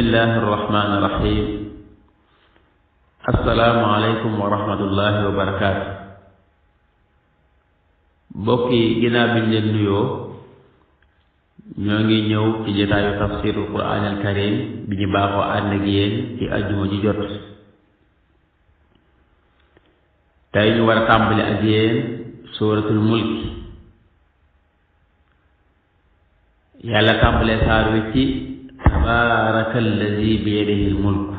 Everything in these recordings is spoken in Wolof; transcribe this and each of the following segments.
bismillahi irrahmani irrahim assalaamu aleykum wa rahmatullahi wa barakaatu. bokki ginnaaw biñ leen nuyoo ñoo ngi ñëw ci jotaayu tafsirul quraan al karim bi ñu baaxoo ànd ak yéen ci ajjuma ji jot. tey ñu war a tàmbali ak yéen suuratul mulk. yàlla tàmbalee saar wi ci tabaaraka allazi bi yadihi al mulk.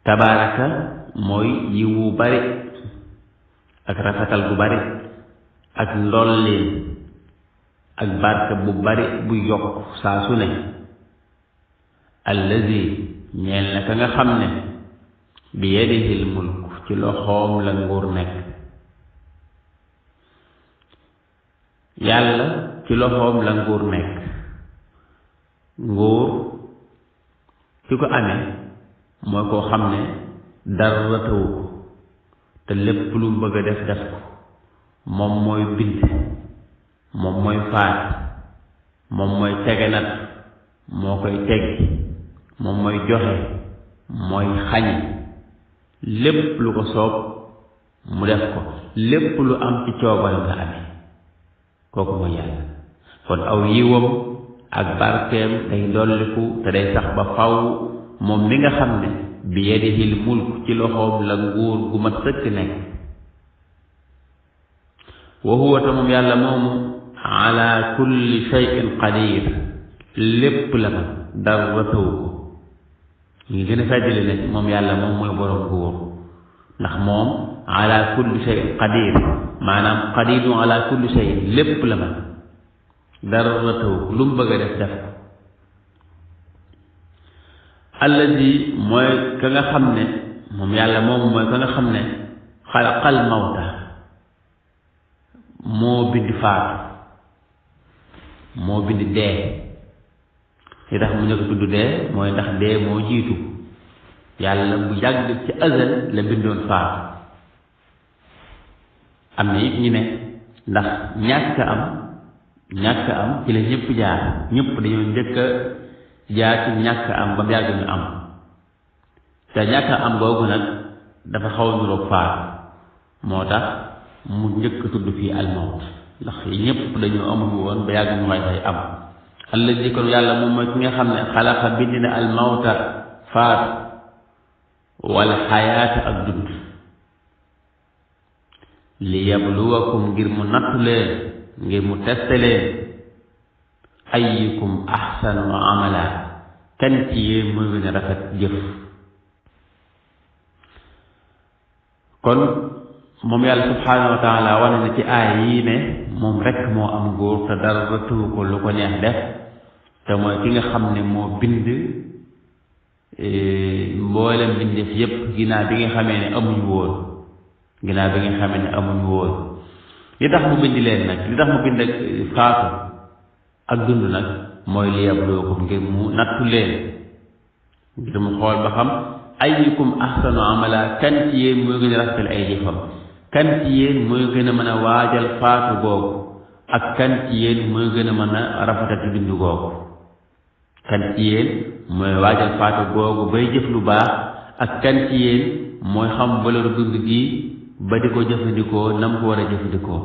tabaaraka mooy yiwu bari ak rafetal bu bari ak ndolleen ak barke bu bari bu yokk saa su ne. allazi ñeel na ka nga xam ne bi yadihil mulk ci loxoom la nguur nekk. yàlla ci loxoom la nguur nekk. nguur ki ko amee mooy koo xam ne dara tawu ko te lépp lu mu bëgg a def ko moom mooy bind, moom mooy faat, moom mooy tegenat, moo koy teggi, moom mooy joxe, mooy xañ. lépp lu ko soob mu def ko, lépp lu am ci coobaram la amee. kooku mooy yàlla. kon aw yiwam ak barkeem day dolliku te day sax ba faw moom mi nga xam ne bi yadihil mulk ci loxoom la nguur gu mat sëkk nekk. wa huwa te moom yàlla moomu ala kulli shay'in qadir lépp la man dara taw ko. ñu ngi gën a feddali ne moom yàlla moom mooy borom nguur, ndax moom ala kulli shay'in qadir maanaam qadirun ala kulli shay'in lépp la man dara taw ko lu mu bëgg a def ko. allazi mooy ka nga xam ne moom yàlla moom mooy ka nga xam ne xalaqal mawta moo bind faatu, moo bind dee. li tax mu njëkk tudd dee mooy ndax dee moo jiitu. yàlla bu yàgg ci azal la bindoon faatu. am na it ñu ne ndax ñàkk am ci la ñëpp jaar. ñëpp dañoo njëkk a jaar ci ñàkk am ba mu yàgg ñu am. te ñàkk am googu nag dafa xaw a niroog faatu, moo tax mu njëkk tudd fii almawt, ndax ñëpp dañoo amul woon ba yàgg ñu may tay am. allazi kon yàlla moom mooy ki nga xam ne xalaqa bind na almawta faatu wal xayaata ak dund li yabluwakum ngir mu nattu leen, ngir mu teste leen ayyukum ahsanu amala kan ci yéen mooy gën a rafet jëf. kon moom yàlla subhaanahu wa taala wane na ci aaya yii ne moom rekk moo am nguur te dara rëttuwu ko lu ko neex def, te mooy ki nga xam ne moo bind mboolem bindeef yépp ginnaaw bi nga xamee ne amuñu woon. li tax mu bind leen nag, li tax mu bind ak faatu ak dund nag mooy li yabluwakum ngir mu nattu leen, ngir mu xool ba xam ayyukum ahsanu amala kan ci yéen mooy gën a rafetal ay jëfam, kan ci yéen mooy gën a mën a waajal faatu googu, ak kan ci yéen mooy gën a mën a rafetal ci bindu googu. kan ci yéen mooy waajal faatu googu bay jëf lu baax, ak kan ci yéen mooy xam valeur dund gi ba di ko jëfandikoo nam ko war a jëfandikoo.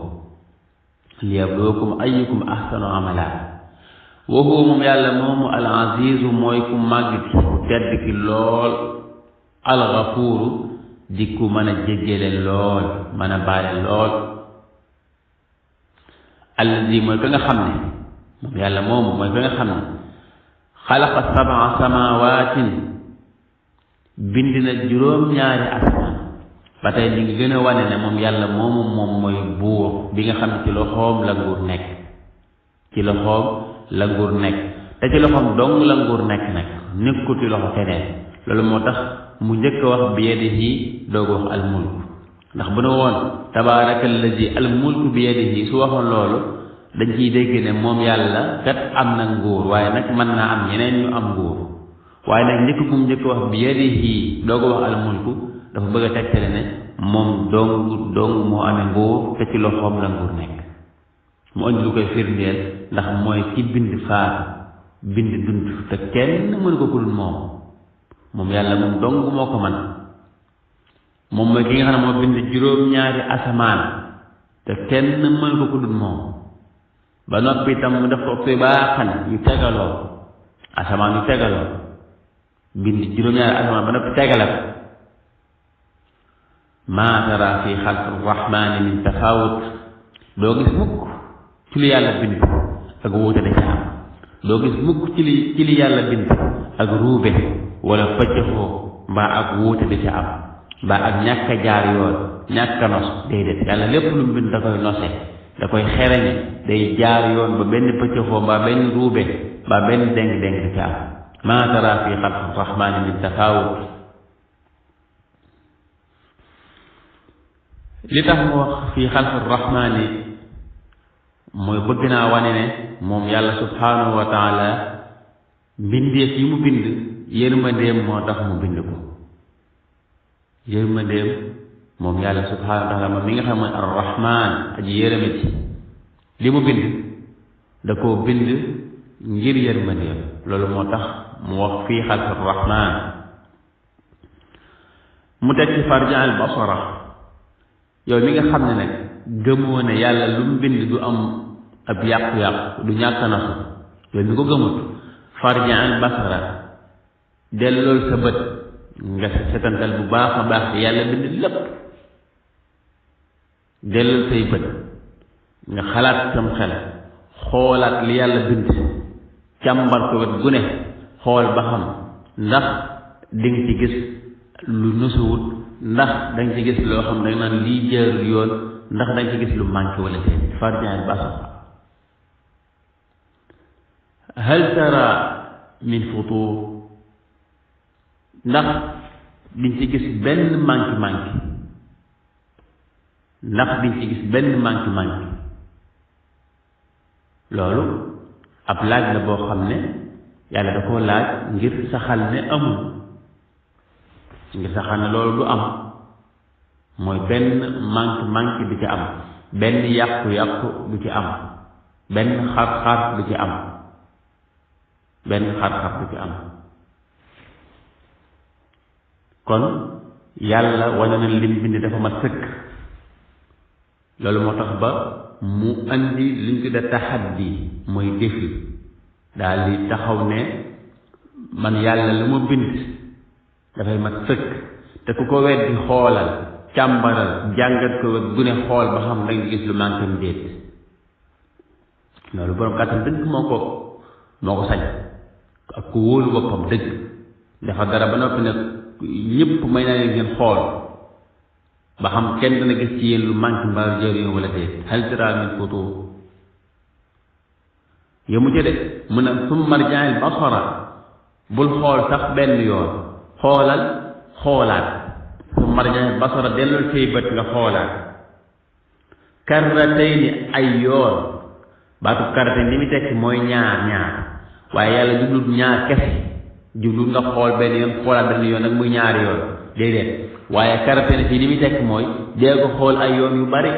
liyabluwakum ayyukum ahsanu amala. wa huwa moom yàlla moomu al azizu mooy ku màgg ki ku tedd ki lool, al ghafuuru di ku mën a jéggale lool, mën a baale lool. allazi mooy ka nga xam ne moom yàlla moomu mooy ka nga xam ne xalaqa sab'a samawaatin bind na juróom-ñaari asamaan. ba tey ñu ngi gën a wane ne moom yàlla moomu moom mooy buur bi nga xam ne ci loxoom la nguur nekk. ci loxoom la nguur nekk te ci loxoom dong la nguur nekk nag, nekkul ci loxo keneen. loolu moo tax mu njëkk a wax bi yadihi doog wax al mulk, ndax bu ne woon tabaaraka allazi al mulk bi yadihi su waxoon loolu dañ ciy dégg ne moom yàlla kat am na nguur, waaye nag mën naa am ñeneen ñu am nguur. waaye nag njëkk kum njëkk wax bi yadihi doog wax al mulk dafa bëgg a tegtale ne moom dong moo amee nguur te ci loxoom la nguur nekk. mu andi lu koy firndeel ndax mooy ki bind faatu bind dund te kenn mënu ko ku dul moom yàlla moom dong moo ko man moom mooy ki nga xam ne moo bind juróom-ñaari asamaan te kenn mënu ko ku dul moom ba noppi itam mu def ko tibaaxan yu tegaloo asamaan yu tegaloo bind juróom-ñaari asamaan ba noppi tegale ko maa tara fi xalqi rahmaani min tafawut doo gis mukk ci li yàlla bind ak wuute da ca am doo gis mukk ci li yàlla bind ak ruube wala pëccëxoo mbaa ak wuute da ca am mbaa ak ñàkk a jaar yoon ñàkk a nos déedéet yàlla lépp lu mu bind da koy nose da koy xereñe day jaar yoon ba benn pëccëxoo mbaa benn ruube mbaa benn déng-déng da ca am maa tara fi xalqi rahmaani min tafawut li tax mu wax fii xalqi rahmaani mooy bëgg naa wane ne moom yàlla subhanahu wa taala mbindeef yi mu bind yërmandeem moo tax mu bind ko yërmandeem moom yàlla subhanahu wa taala moom mi nga xam mooy arrahman aji yërëme ci li mu bind da koo bind ngir yërmandeem loolu moo tax mu wax fii xalqi rahman mu teg ci farja al basara yow mi nga xam ne nag gëmoo ne yàlla lu mu bind du am ab yàqu-yàqu du ñàkk nasu yow mi ko gëmut farja al basara dellool sa bët nga setantal bu baax a baax yàlla bind lépp dellool say bët nga xalaat sam xel xoolaat li yàlla bind càmbar ko wet gu ne xool ba xam ndax di nga ci gis lu nusuwut ndax danga ci gis loo xam danga naan lii jaarul yoon ndax danga ci gis lu manqué wala déet farja al basara hal tara min futur ndax diñ ci gis benn manqué ndax diñ ci gis benn manqué loolu ab laaj la boo xam ne yàlla da koo laaj ngir saxal ne amul ngir saxal ne loolu du am mooy benn manqué du ci am benn yàqu-yàqu du ci am benn xar-xar du ci am kon yàlla wane na lim bind dafa mat sëkk loolu moo tax ba mu andi liñ ko da taxaddi mooy défi daal di taxaw ne man yàlla lu ma bind dafay mat sëkk te ku ko weddi xoolal càmbaral jàngat ko wet bu ne xool ba xam danga gis lu manqué mu déet loolu borom kàttan dëgg moo ko sañ ak ku wóolu boppam dëgg dafa dara ba noppi nag ñëpp may naa leen ngeen xool ba xam kenn dana gis ci yéen lu manqué mbaa jëriñoo wala déet hal tara min futur yemu ca de mu ne summa rja'il basara bul xool sax benn yoon xoolaat summa rja'il basara dellul say bët nga xoolaat karratayni ay yoon baatu karratayni li muy tekki mooy ñaar waaye yàlla jublut ñaar kese jublut nga xool benn yoon xoolaat benn yoon nag muy ñaari yoon déedéet waaye karratayni fii li muy tekki mooy dee ko xool ay yoon yu bari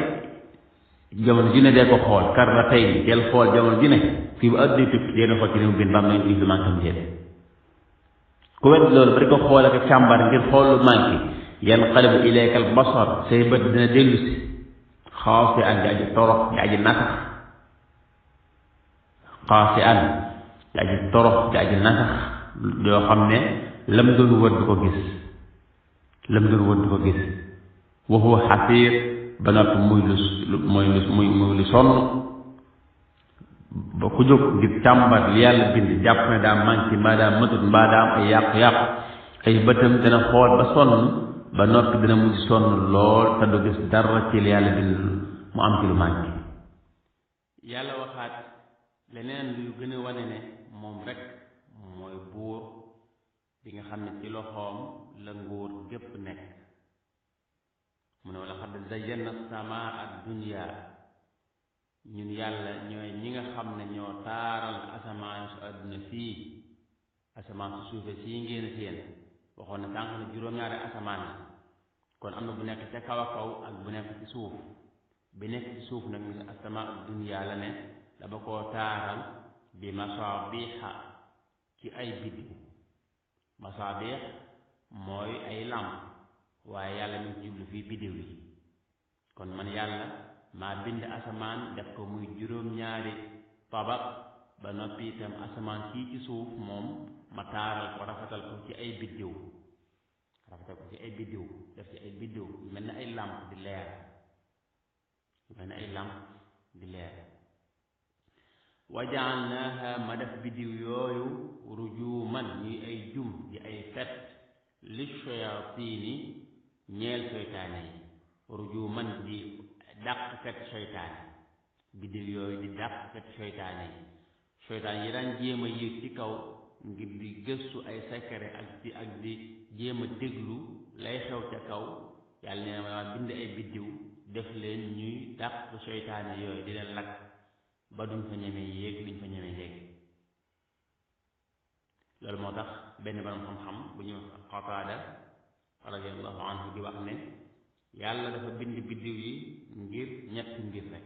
jamono ju ne dee ko xool karratayni del xool jamono ju ne fii ba àdduna tukki dee na xool ci li mu bind ba am nañ gis lu manqué mu déet ku wet loolu bari ko xool ak càmbar ngir xool lu manqué yanqalibu ilayka al basar say bët dina dellu si xaasi'an di aji torox di aji nasax xaasi'an di aji torox di aji nasax yoo xam ne lam doon wër du ko gis wa huwa xasiir ba noppi muy lu sonn ba ku jóg ngir càmbar li yàlla bind jàpp ne daa manqué mbaa daa matut mbaa daa am ay yàqu-yàqu ay bëtam dana xool ba sonn ba noppi dina mujj sonn lool te du gis dara ci li yàlla bind mu am ci lu manqué yàlla waxaat leneen luy gën a wane ne moom rek mooy buur bi nga xam ne ci loxoom la nguur gépp nekk mu ne wala xad zayyana samaa ad-dunya ñun yàlla ñooy ñi nga xam ne ñoo taaral asamaan su àdduna fii asamaan su suufe sii ngeen seen waxoon na sànq ne juróom-ñaari asamaan la kon am na bu nekk ca kaw a kaw ak bu nekk ci suuf bi nekk ci suuf nag asamaa ad-dunya la ne dama koo taaral bi masaabiha ci ay biddiw masaabix mooy ay làmp waaye yàlla mi ngi jublu fii biddiw yi kon man yàlla maa bind asamaan def ko muy juróom-ñaari tabaq ba noppi itam asamaan sii ci suuf moom ma taaral ko rafetal ko ci ay biddiw def ci ay biddiw yu mel ne ay làmp di leer wa jaalnaaha ma def biddiw yooyu rujuman ñuy ay jum di ay fet li shayaatini ñeel seytaane yi rujuman di dàqkat seytaane biddiw yooyu di dàqkat seytaane yi daan jéem a yéeg ci kaw ngir di gëstu ay secret ak di jéem a déglu lay xew ca kaw yàlla nee na ma bind ay biddiw def leen ñuy dàq seytaane yooyu di leen lakk ba duñ fa ñeme yéeg duñ fa ñeme yéeg loolu moo tax benn borom xam-xam bu ñu Qataada radiyallahu anhu di wax ne yàlla dafa bind biddiw yi ngir ñetti mbir rek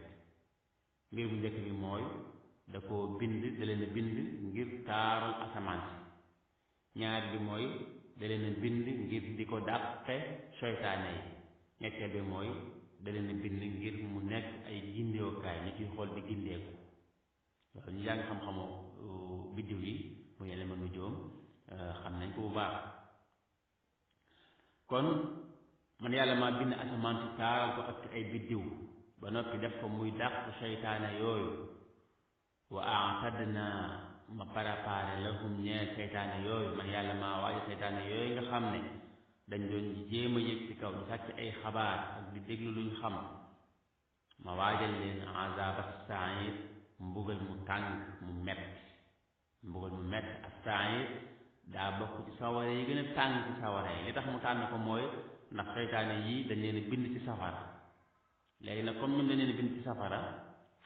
mbir bu njëkk bi mooy da koo bind da leen a bind ngir taaral asamaan si ñaar bi mooy da leen a bind ngir di ko dàqe seytaane yi ñetteel bi mooy da leen a bind ngir mu nekk ay gindeewukaay ñu ciy xool di gindeeku loolu ñu jàng xam-xamu biddiw yi mu yàlla ma nu joom xam nañ ko bu baax kon man yàlla maa bind asamaan si taaral ko ak ay biddiw ba noppi def ko muy dàq seytaane yooyu wa aatadna ma préparé lahum ñeel seytaane yooyu man yàlla maa waaja seytaane yooyu nga xam ne dañ doon jéem a yëg ci kaw di sàcc ay xabaar ak di déglu luñ xam ma waajal leen azaba sair mbugal mu tàng mu metti ak sair daa bokk ci sawara yi gën a tàng ci sawara yi li tax mu tànn ko mooy ndax seytaane yii dañ leen bind ci safara léegi nag comme ñun dañ leen bind ci safara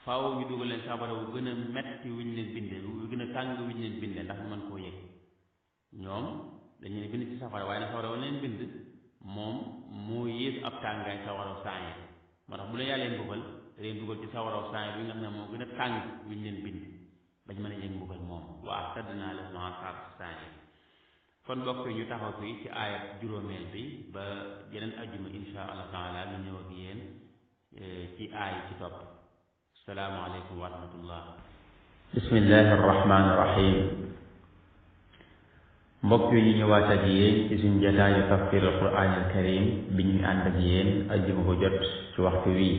faaw ñu dugal leen safara wu gën a metti wuñ leen binde wu gën a tàng wuñ leen binde ndax ñu mën koo yëg ñoom dañ leen bind ci safara waaye nag safara wu leen bind moom moo yées ab tàngaay sawaraw saay moo tax bu la yàlla mbugal da leen dugal ci sawaraw saay bi nga xam ne moo gën a tàng wuñ leen bind bañ mën a yëg mbugal moom waa tëddnaa la maasar saay kon bokk ñu taxaw fii ci aayat juróomeel bi ba jeneen ajjuma insha allah taala ñu ñëw ak yéen ci aay ci topp salaamu aleykum wa rahmatullah bismillahi arrahmani irrahim mbokk yi ñu ñëwaat ak yéen ci suñ jataayu tafsir alquran al karim bi ñuy ànd ak yéen ajjuma ko jot ci waxtu wii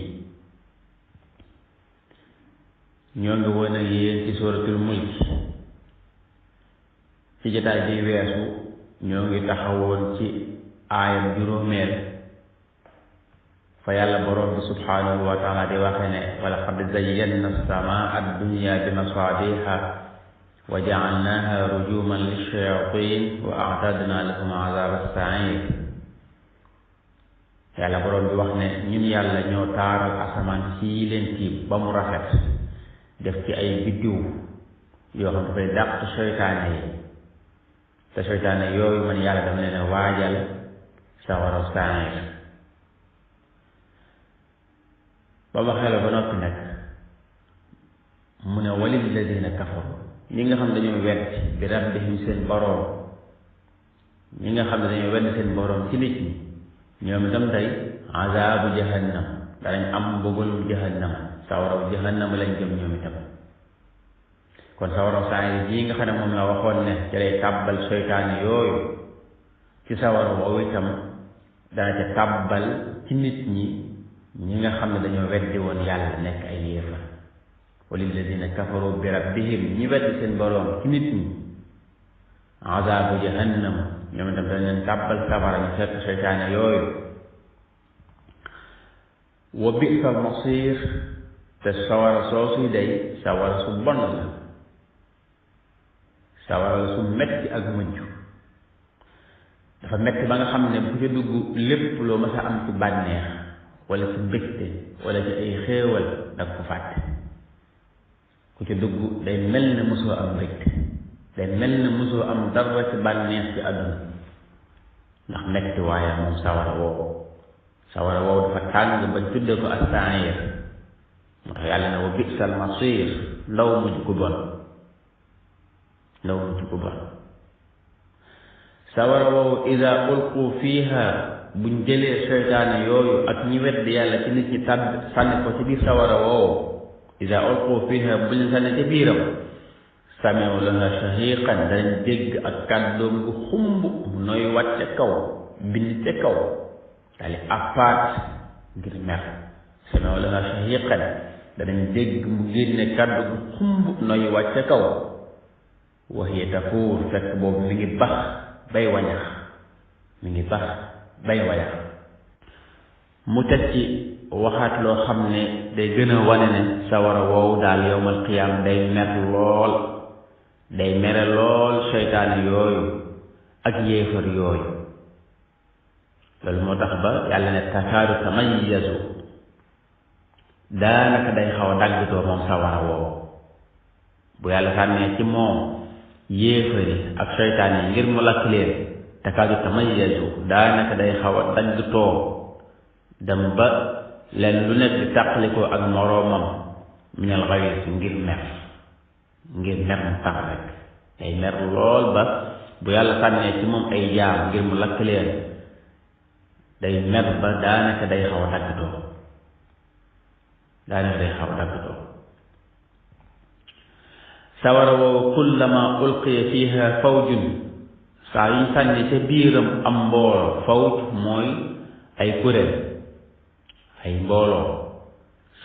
ñoo ngi woon ak yéen ci suratul mulk ci jataay bi weesu ñoo ngi taxawoon ci aayam juróomeel fa yàlla borom bi subhanahu wa taala di waxe ne wa laqad zayyana as-samaa ad-dunya bi masaabiha wa ja'alnaha rujuman lish-shayatin wa a'tadna lahum 'adhab as-sa'ir yàlla borom bi wax ne ñun yàlla ñoo taaral asamaan sii leen tiim ba mu rafet def ci ay biddiw yoo xam dafay dàq seytaane yi te seytaane yooyu man yàlla dama leen a waajal sawara sa'ir ba ma xelal ba noppi nag mu ne walil ladina kafaru ñi nga xam ne dañoo wedd bi rabbihim seen boroom ñi nga xam ne dañoo wedd seen boroom ci nit ñi ñoom itam tey azaabu jahannam danañ am mbugalum jahannam sawaraw jahannam lañ jëm ñoom itam kon sawaraw saa yi nga xam ne moom la waxoon ne ci lay tàbbal seytaane yooyu ci sawara woowu itam dana ca tàbbal ci nit ñi ñi nga xam ne dañoo weddi woon yàlla nekk ay yéefar walilladina kafaru bi rabbihim ñi weddi seen boroom ci nit ñi azaabu jahannam ñoom itam dañ leen tàbbal safara ñu fekk seytaane yooyu wa bi'sa masir te sawara soosuy day sawara su bon la sawara su metti ak mujj dafa metti ba nga xam ne bu ci dugg lépp loo mës a am ci bànneex wala ci mbégte wala ci ay xéewal danga ko fàtte ku ci dugg day mel ne mosoo am mbégte day mel ne mosoo am dara ci bànneex ci àdduna ndax metti waaye moom sawara woowu dafa tàng ba tudde ko as-sa'ir moo tax yàlla ne wa bi'sal masir ndaw mujj ku bon ndaw mu ci ku bon sawara woowu ida ulqu fiiha buñ jëlee seytaane yooyu ak ñi wedd yàlla ci nit ñi tàbb sànni ko ci biir sawara woowu ida ulqu fiiha buñ leen sànni ci biiram sami'u laha shahiqan danañ dégg ak kàddoom gu xumb mu nooy wàcce kaw bind ca kaw daal di appaat ngir mer sami'u laha shahiqan danañ dégg mu génne kàddu gu xumb nooy wàcce kaw wa hiya tafuur fekk boobu mi ngi bax bay wañax mu teg ci waxaat loo xam ne day gën a wane ne sawara woowu daal yowmal qiyaam day mere lool seytaane yooyu ak yéefar yooyu loolu moo tax ba yàlla ne takaadu tamayyazu daanaka day xaw a daggatoo moom sawara woowu bu yàlla sànnee ci moom yéefari ak seytaane yi ngir mu lakk leen takaadu tamayyazu daanaka day xaw a daggatoo dem ba leen lu nekk di tàqalikoo ak moroomam minal ghayz ngir mer mu tax rek day mer lool ba bu yàlla sànnee ci moom ay jaam ngir mu lakk leen day mer ba daanaka day xaw a daggatoo sawara woowu kullama ulqiya fiha fawjun saa yuñ sànni ca biiram am mbooloo fawj mooy ay kuréel ay mbooloo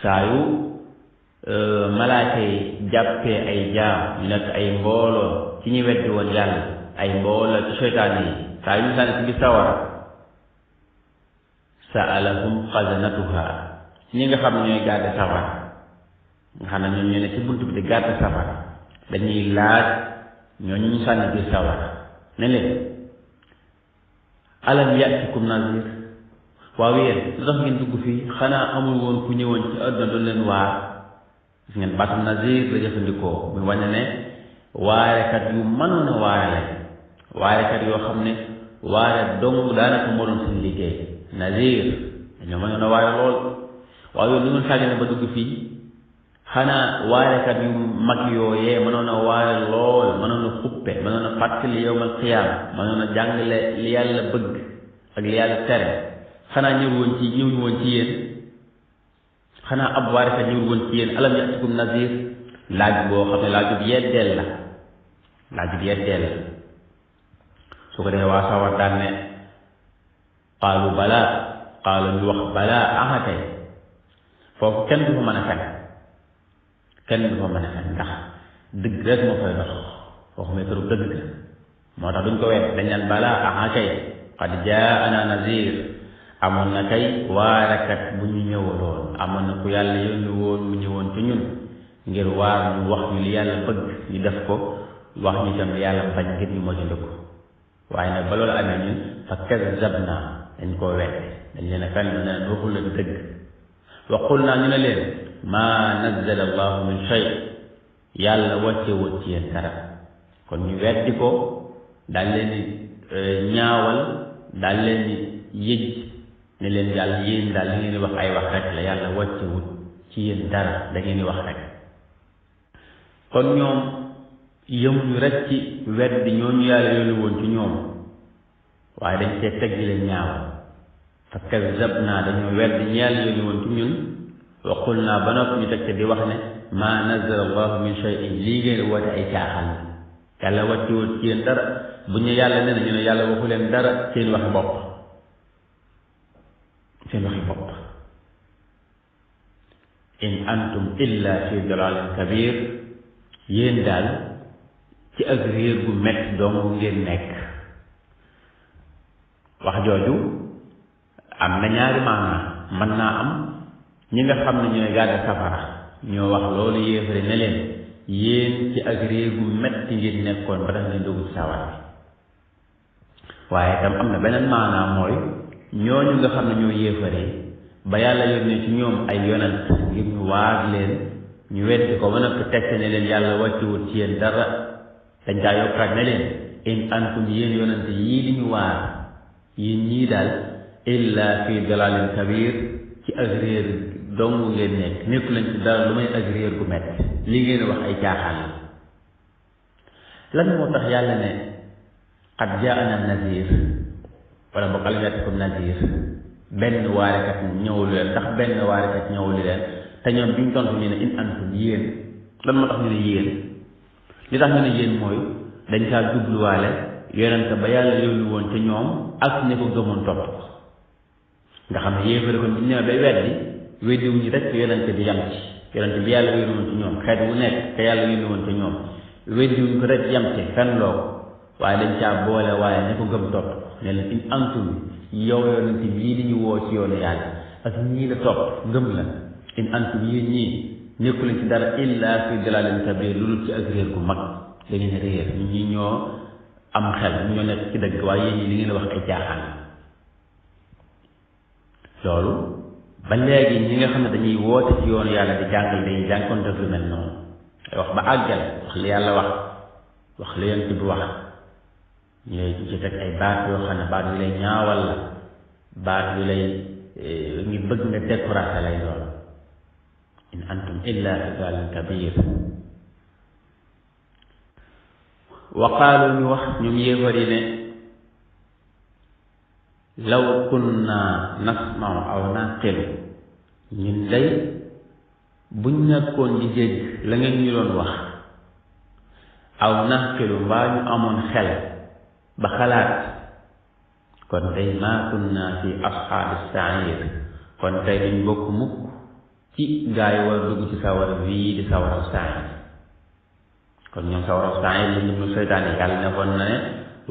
saa yu malaaka yi jàppee ay jaam ñu nekk ay mbooloo ci ñu weddi woon yàlla ay mbooloo ci seytaane yi saa yu ñu sànni ci biir sawara sa'alahum xazanatuha ñi nga xam ne ñooy gàdde safara nga xam ne ñoom ñu ne ci bunt bi di gàdde safara dañuy laaj ñooñu ñu sànni biir sawara ne leen alam ya'tikum nazir waaw yéen lu tax ngeen dugg fii xanaa amul woon ku ñëwoon ci àdduna doon leen waar gis ngeen baatu nazir la jëfandikoo muy wane ne waarekat yu mënoon a waare lañ waarekat yoo xam ne waare dong daanaka moo doon seen liggéey nazir dañoo mënoon a waare lool waaw yow lu ngeen sàggane ba dugg fii xanaa waarekat yu mag yooyee mënoon a waare lool mënoon a xuppe mënoon a fàttali yawmal qiyaam mënoon a jàngale li yàlla bëgg ak li yàlla tere xanaa ñëwuñu woon ci yéen xanaa ab waarekat ñëwul woon ci yéen alam ya'tikum nazir laaj boo xam ne laajub yeddeel la su ko defee waa sawar daan ne qaalu balaa qaalu ñu wax balaa axakay foofu kenn du fa mën a fen ndax dëgg rek moo fay dox foofu may këru dëgg ga moo tax duñ ko weet dañ naan balaa axakay qad jaa'ana nazir amoon na kay waarekat bu ñu ñëwaloon amoon na ku yàlla yónni woon mu ñëwoon ci ñun ngir waar ñu wax ñu li yàlla bëgg ñu def ko wax ñu tam li yàlla bañ ngir ñu moytandiku waaye nag ba loolu amee ñun fa kazzabna dañ koo wet dañ leen a fenn ne leen waxul leen dëgg wa qulna ñu ne leen maa nazzala allahu min shay yàlla wàccewut ci yéen dara kon ñu weddi ko daal leen di ñaawal daal leen di yëj ne leen yàlla yéen daal da ngeen di wax ay wax rek la yàlla wàccewut ci yéen dara da ngeen di wax rek kon ñoom yëmuñu rek ci weddi ñooñu yàlla yónni woon ci ñoom waaye dañ see teg di leen ñaawal fa kazzabnaa dañoo weddi ñi yàlla yónni woon ci ñun wa qulnaa ba noppi ñu teg te di wax ne maa nazzala allahu min shay'in lii ngeen woote ay caaxaan la yàlla wàccewut ci yéen dara bu ñu yàlla nee na ñu ne yàlla waxu leen dara seen waxi bopp in antum illa fi dalalin kabir yéen daal ci ak réer gu metti dong ngeen nekk wax jooju am na ñaari maanaa mën naa am ñi nga xam ne ñooy gàdde safara ñoo wax loolu yéefare ne leen yéen ci ak réer gu metti ngeen nekkoon ba tax ngeen dugg ci sawara bi waaye tam am na beneen maanaa mooy ñooñu nga xam ne ñoo yéefare ba yàlla yónnee ci ñoom ay yonent ngir ñu waag leen ñu weddi ko ba noppi teg ne leen yàlla wàcciwut ci yéen dara dañ daa yokkaat ne leen in antum yéen yonent yii di ñu waar yéen ñii daal illa fi dalalin kabir ci ak réer dong ngeen nekku lañ ci dara lu may ak réer gu metti li ngeen wax ay caaxaan la lan moo tax yàlla ne qad jaana nazir wala boog alam yatikum nazir benn waarekat ñëwul leen ndax benn waarekat ñëwul leen te ñoom biñ tontu ñu ne in antum yéen lan moo tax ñu ne yéen li tax ñu ne yéen mooy dañ kaa jubluwaale yonente ba yàlla yónni woon ca ñoom ak ñi ko gëmoon topp nga xam ne yéefare kon biñ ñëwee bay weddi wuñu rek yonente bi yam ci yonente bi yàlla yónni woon ci ñoom xeet wu nekk te yàlla yónni woon ca ñoom weddi wuñ ko rek yam ci fenn loo ko waaye dañ caa boole waaye ñi ko gëm topp ne leen in antum yow yonente bii di ñu woo ci yoonu yàlla ak ñii la topp gëm la in antum yéen ñii nekku leen ci dara illa fi dalalin kabir lu dul ci ak réer gu mag da ngeen réer ñu ñi ñoo am xel ñu ñoo nekk ci dëgg waaye yéen ñi li ngeen wax ay jaaxaan loolu ba léegi ñi nga xam ne dañuy woote ci yoonu yàlla di jàngal dañuy jànkoonte lu mel noonu ay wax ba àggal wax li yàlla wax li yonent bi wax ñu lay ci teg ay baat yoo xam ne baat yu lay ñaawal la baat yu lay ngi bëgg nga découragé lay loolu in antum illa fi dalalin kabir wa qaalu ñu wax ñoom yéefar yi ne law kunna nasma'u aw naqilu ñun day buñ nekkoon di dégg la ngeen ñu doon wax aw naqilu mbaa ñu amoon xel ba xalaat kon tey maa kunna fi ashaabi sa'iir kon tey duñ bokk mukk ci gaa yi war dugg ci sawara wii di sawara sa'iir kon ñoom sawara sa'iir la ñu seytaane yàlla ne kon na ne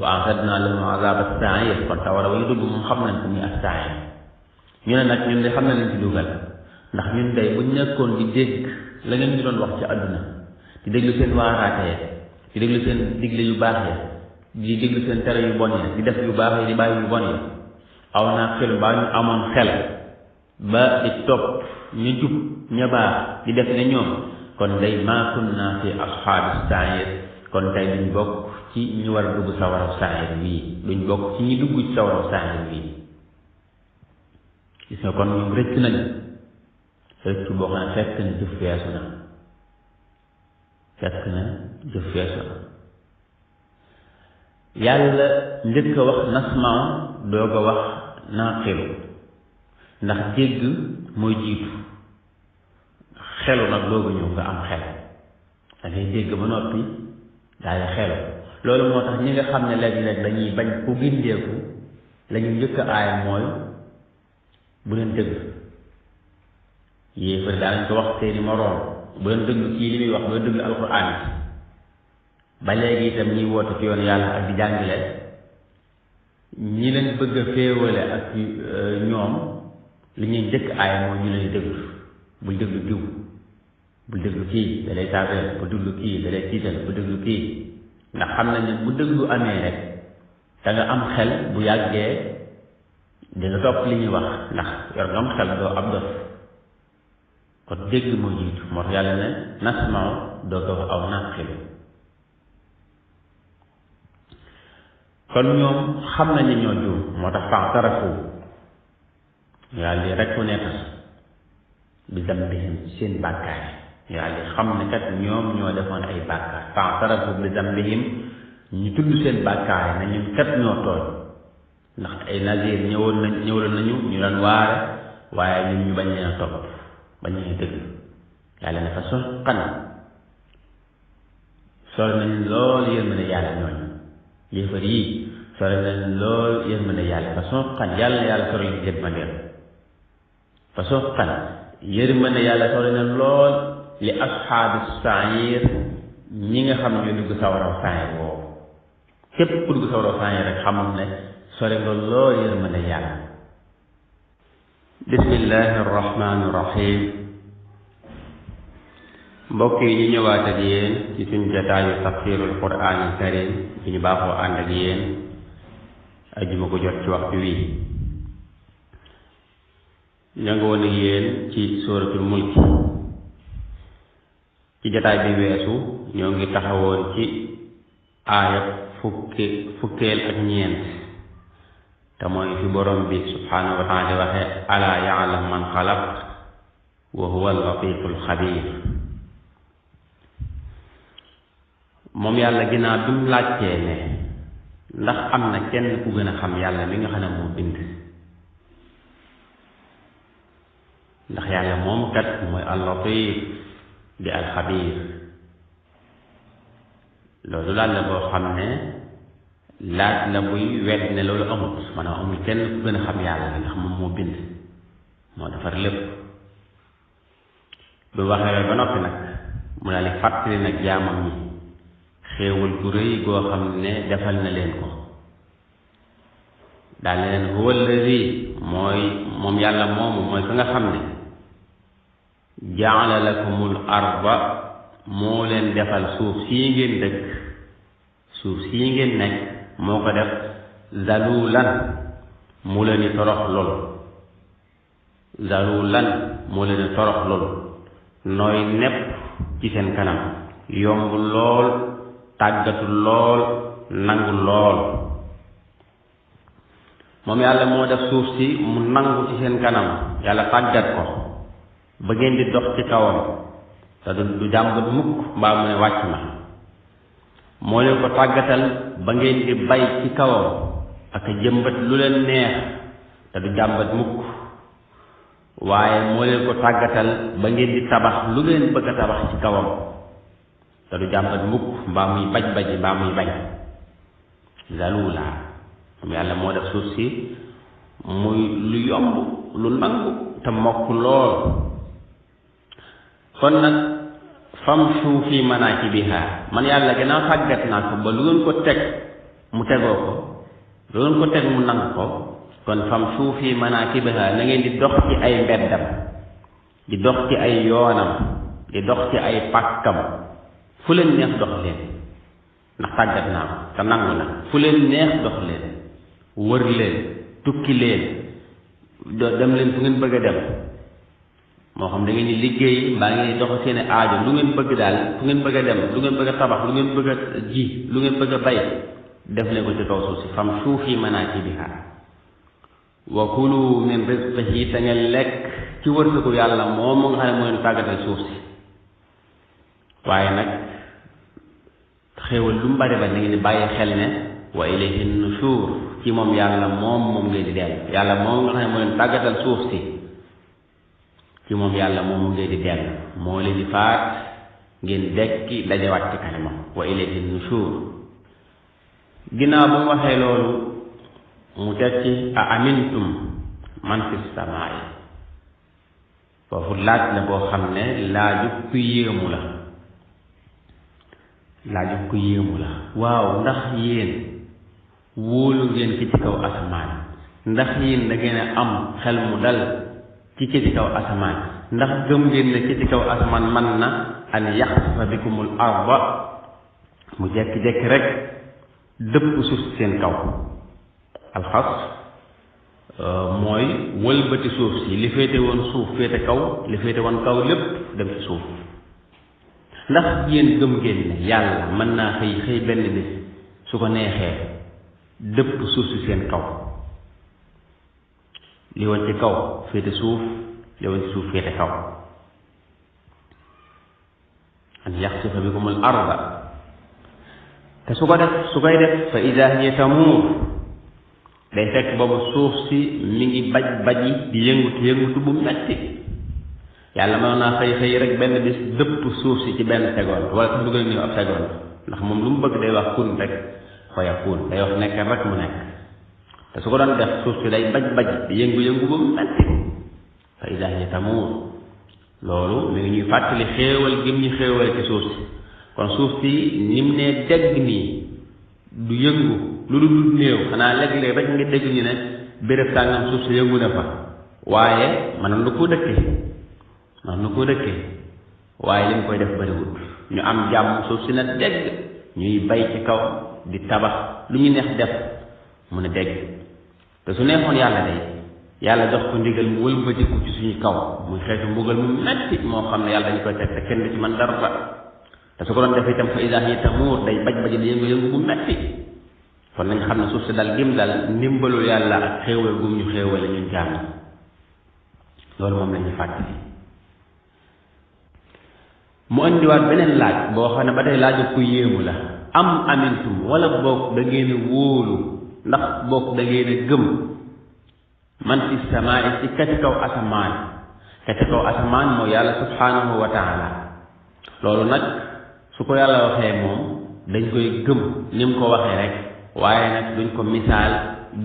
wa a'tadnaa lahum azaaba sa'iir kon sawara wa ñu dugg moom xam nañ ko muy as-sa'iir ñu ne nag ñun de xam na leen ci dugal ndax ñun day buñ nekkoon di dégg la ngeen ñu doon wax ci àdduna di déglu seen waaraate ya di déglu seen digle yu baax ya di déglu seen tere yu bon ya di def yu baax yi di bàyyi yu bon ya aw naa xel baa ñu amoon xel ba di topp ñu jub ña baax di def ne ñoom kon day maa kunna fi ashaabi sa'iir kon tey duñ bokk ci ñu war a dugg sawara sa'iir wii duñ bokk ci ñi dugg ci sawara sa'iir wii gis nga kon ñoom rëcc nañ rëcc boo xam ne fekk na jëf weesu na yàlla njëkk a wax nasma'u doog a wax naqilu ndax dégg mooy jiitu xelu nag doogu ñëw nga am xel da ngay dégg ba noppi daal di xelu loolu moo tax ñi nga xam ne léeg-léeg dañuy bañ ku gindeeku la ñu njëkk a aaya mooy bu leen déglu yéefar daanañ ko wax seeni moroom bu leen déglu kii li muy wax bu leen déglu alxuraan bi ba léegi itam ñiy woote ci yoon yàlla ak di jàngale ñi leen bëgg a féewale ak ñoom li ñuy njëkk aaya mooy ñu leen déglu bul déglu diw bul déglu kii da lay taabeel bu déglu kii da lay tiital bu déglu kii ndax xam nañ ne bu déglu amee rek da nga am xel bu yàggee di nga topp li ñuy wax ndax yor nga am xel doo ab dof kon dégg moo jiitu moo tax yàlla ne nasma'u doo ko aw naqilu kon ñoom xam nañu ñoo juum moo tax fa'tarafu yàlla di reconnaître bi dambihim seen bàkkaar yàlla di xam ne kat ñoom ñoo defoon ay bàkkaar fa'tarafu bi dambihim ñu tudd seen bàkkaar yi ne ñun kat ñoo tooñ ndax ay nazir ñëwoon nañu ñu doon waare waaye ñun ñu bañ leen a topp bañ leen a déglu yàlla ne fa suxqan sori nañ lool yërmande yàlla ñooñu yéefar yii sori nañ lool yërmande yàlla fa suxqan yàlla sori nañ yërmande fa suxqan yërmande yàlla sori nañ lool li ashaabi sa'iir ñi nga xam ne dugg sawaraw sa'iir boobu képp ku dugg sawaraw sa'iir rek xamul ne sori nga lool yërmande yàlla bismillahi arrahmani irrahim mbokk yi ñu ñëwaat ak yéen ci suñ jataayu tafsirul quraanil karim bi ñu baaxoo ànd ak yéen ajjuma ko jot ci waxtu wi ña nga woon ak yéen ci suratul mulk ci jataay bi weesu ñoo ngi taxawoon ci aaya fukkeel ak ñeent te mooy fi borom bi subhaanahu wa taala waxe alaa ya'lamu man xalaq wa huwa al-latiiful xabiir moom yàlla ginnaaw bi mu laajtee ne ndax am na kenn ku gën a xam yàlla mi nga xam ne moo bind ndax yàlla moom kat mooy al-Latif di al-Xabiir loolu laaj la boo xam ne laaj la buy wedd ne loolu amul maanaam amul kenn ku gën a xam yàlla ndax moom moo bind moo defar lépp bu waxee ba noppi nag mu daal di fàttali nag jaamam ñi xéewal gu rëy goo xam ne defal na leen ko daal ne leen huwa alladi mooy moom yàlla moomu mooy ka nga xam ne jaala lakumul arda moo leen defal suuf sii ngeen dëkk suuf sii ngeen nekk moo ko def zalulan mu leen di torox lool zalulan mu leen di torox lool nooy nepp ci seen kanam yomb lool tàggatu lool nangu lool moom yàlla moo def suuf si mu nangu ci seen kanam yàlla tàggat ko ba ngeen di dox ci kawam te du jàmbat mukk mbaa mu ne wàcc na moo leen ko tàggatal ba ngeen di bay ci kawam ak jëmbat lu leen neex te du jàmbat mukk waaye moo leen ko tàggatal ba ngeen di tabax lu ngeen bëgg a tabax ci kawam te du jàmbat mukk mbaa muy baj-baji mbaa muy bañ zalula moom yàlla moo def suuf si muy lu yomb lu nangu te mokk lool kon nag famshu fi manaakibiha man yàlla gannaaw tàggat naa ko ba lu ngeen ko teg mu tegoo ko lu ngeen ko teg mu nangu ko kon famshu fi manaakibiha na ngeen di dox ci ay mbeddam di dox ci ay yoonam di dox ci ay pàkkam fu leen neex dox leen ndax tàggat naa ko te nangu na fu leen neex dox leen wër leen tukki leen dem leen fu ngeen bëgg a dem moo xam da ngeen di liggéey mbaa ngeen di dox seen aajo lu ngeen bëgg daal fu ngeen bëgg a dem lu ngeen bëgg a tabax lu ngeen bëgg a ji lu ngeen bëgg a bay def leen ko ci kaw suuf si famshu fi manaakibiha wa kulu min rizqihi te ngeen lekk ci wërsëgu yàlla moom mu nga xam ne moo leen tàggatal suuf si waaye nag xéewal lu mu bari ba na ngeen di bàyyi xel ne wa ilayhi nushur ci moom yàlla moom ngeen di dellu yàlla moom nga xam ne moo leen tàggatal suuf si ci moom yàlla moom ngeen di dellu moo leen di faat ngeen dekki dajewaat ci kanamam wa ilayhi nushur ginnaaw bu mu waxee loolu mu teg ci a amintum man fi samaay foofu laaj la boo xam ne laaju ku yéemu la laaju ku yéemu la waaw ndax yéen wóolu ngeen ki ci kaw asamaan ndax yéen da ngeen a am xel mu dal ci ki ci kaw asamaan ndax gëm ngeen ne ki ci kaw asamaan man na an yaxsifa bikumul arda mu jekki-jekki rek dëpp suuf seen kaw alxas mooy wëlbati suuf si li féete woon suuf féete kaw li féete woon kaw lépp dem ci suuf ndax yéen gëm ngeen ne yàlla mën naa xëy benn bis su ko neexee dëpp suuf si seen kaw li woon ci kaw féete suuf li woon ci suuf féete kaw an yaxsifa bikumul arda te su koy def fa idaa hiya tamuur day fekk boobu suuf si mi ngi baji di yëngutu bu metti yàlla mën naa xëy rek benn bis dëpp suuf si ci benn seconde wala sax dugal ni ab seconde ndax moom lu mu bëgg day wax kun rek fayakun day wax nekk rek mu nekk te su ko doon def suuf si day baj di yëngu bu metti fa idaa hiya tamuur loolu mi ngi ñuy fàttali xéewal gim ñu xéewal ci suuf si kon suuf si nim ne dégg nii du yëngu lu dul néew xanaa léeg-léeg rek nga dégg ñu ne béréb tàngam suuf si yëngu na fa waaye mënoon na koo dëkkee waaye li mu koy def bariwut ñu am jàmm suuf si na dégg ñuy bay ci kaw di tabax lu ñu neex def mu ne dégg te su neexoon yàlla day yàlla jox ko ndigal mu wëlbatiku ci suñu kaw muy xeetu mbugal mu metti moo xam ne yàlla dañu koy teg te kenn du ci man dara te su ko doon def itam fa idaa hiya tamuur day baj di yëngu bu metti kon nañ xam ne suuf si dal gim dal ndimbalul yàlla ak xéewal gum ñu xéewale ñun jaam loolu moom lañuy fàttali mu andiwaat beneen laaj boo xam ne ba tey laaju ku yéemu la am amintum wala boog da ngeen a wóolu ndax boog da ngeen a gëm man fi samaa'i ci kati kaw asamaan kati kaw asamaan mooy yàlla subhanahu wa taala loolu nag su ko yàlla waxee moom dañ koy gëm ni mu ko waxee rek waaye nag duñ ko misaal